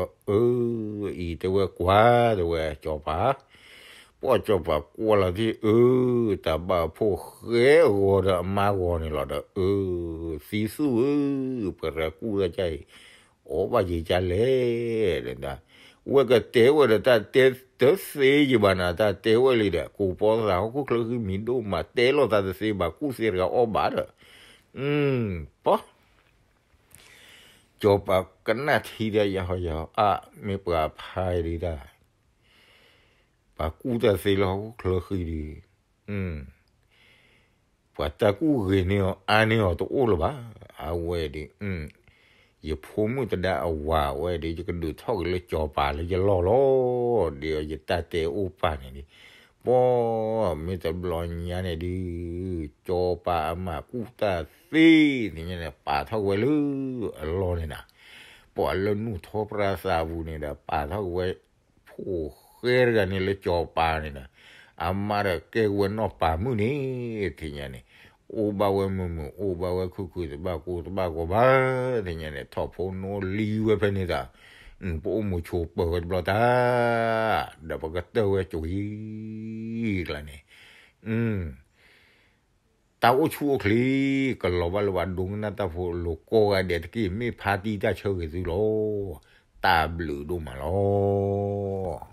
အီၤ အၢ အံၤတဲဝဲကွၢ် တဲဝဲ စီၤပၤ, ပှၤစီၤပၤကွၢ်လီၤတံၢ် အၢ တၢ်ဘၣ်ဖိၣ်ဃဲအဂီၤဒီးအမါဂီၤန့ၣ်လီၤဒီး အၢ သံသူၣ်ဧၢ ပှၤရၤကူၣ်တၢ်ကါအံၤ အီၣ်ဘၣ်ယကါလဲၣ် ဒီး ဝဲကတဲဝဲဒီးတၢ်တဲတသ့ယဘၣ်နၤ တၢ်တဲဝဲလံဒီး ကူးပီသး ဟီၣ်ခိၣ်ချၢဃံမံၤဒိၣ်မး တဲလိာ်သးတသ့ဘၣ် ကူၣ်သ့တဂၤအီၣ်ဘၣ်ဒီး ပှၤ စီၤပၤကနၣ်ထံဒီး ယဟီယဟီ အါ မ့ၢ်ပှၤဖးဒံးတၢ် ပှၤကူၣ်တၢ်သ့လၢဟီၣ်ခိၣ်ချၢဃံဒီး ပှၤတၢ်ကူၣ်ဂ့ၤန့ၢ်အီၤအါန့ၢ်အီၤတအိၣ်လၢၤဘၣ်. အဝဲဒီး ယဖိမုၣ်သဒါအဝၤဝဲဒီး ယကဒုးထီၣ်က့ၤလၢစီၤပၤလၢယလီၢ်လီၤ. ဒီးယတၢ်တဲအိၣ်ပာ်န့ၣ်ဒီး ပှၤမ့ၢ်တဘျီညါန့ၣ်ဒီး စီၤပၤအမၤကူၣ်တၢ်သ့န့ၣ်န့ၣ် ပာ်ထီၣ်က့ၤဝဲလၢအလီၢ်န့ၣ်နၤ. ပှၤလၢနူၢ်ထီပြၣ်သးပူၤန့ၣ်ဒီး ပာ်ထီၣ်က့ၤဝဲ ဖိၣ်ဃဲတဂၤန့ၣ်လၢစီၤပၤန့ၣ်ဒီး အမါဒီးကဲက့ၤဝဲနီၢ်ပၤမုၣ်န့ၣ် ထံၣ်ညါန့ၣ် အိၣ်ဘၣ်ဝဲမုာ်မုာ် အိၣ်ဘၣ်ဝဲခုၣ်ခုၣ် တဘၣ်ကိၢ်တဘၣ်ဂီၤဘၣ် ထံၣ်ညါန့ၣ် ထီၣ်ဖိနီၣ်လံဝဲဖဲန့ၣ်တၢ် ပအိၣ်မူဆိးပၢၤဝဲတဘျီတၢ် ဒီးပကတၢၢ်ဝဲကွံာ်ကျါန့ၣ် တၢ်အိၣ်ဆူၣ်အိၣ်ချ့ ကလီၤဘၣ်လၢပှၤဒိကနၣ်တၢ်ဖိလိၤကိးဂၤဒဲးတက့ၢ် မ့ၢ်ဖါတံၢ်တၢ်ဆၢဂ့ၤသုလီၤ. တၢ်ဘျုးဒိၣ်မးလီၤ.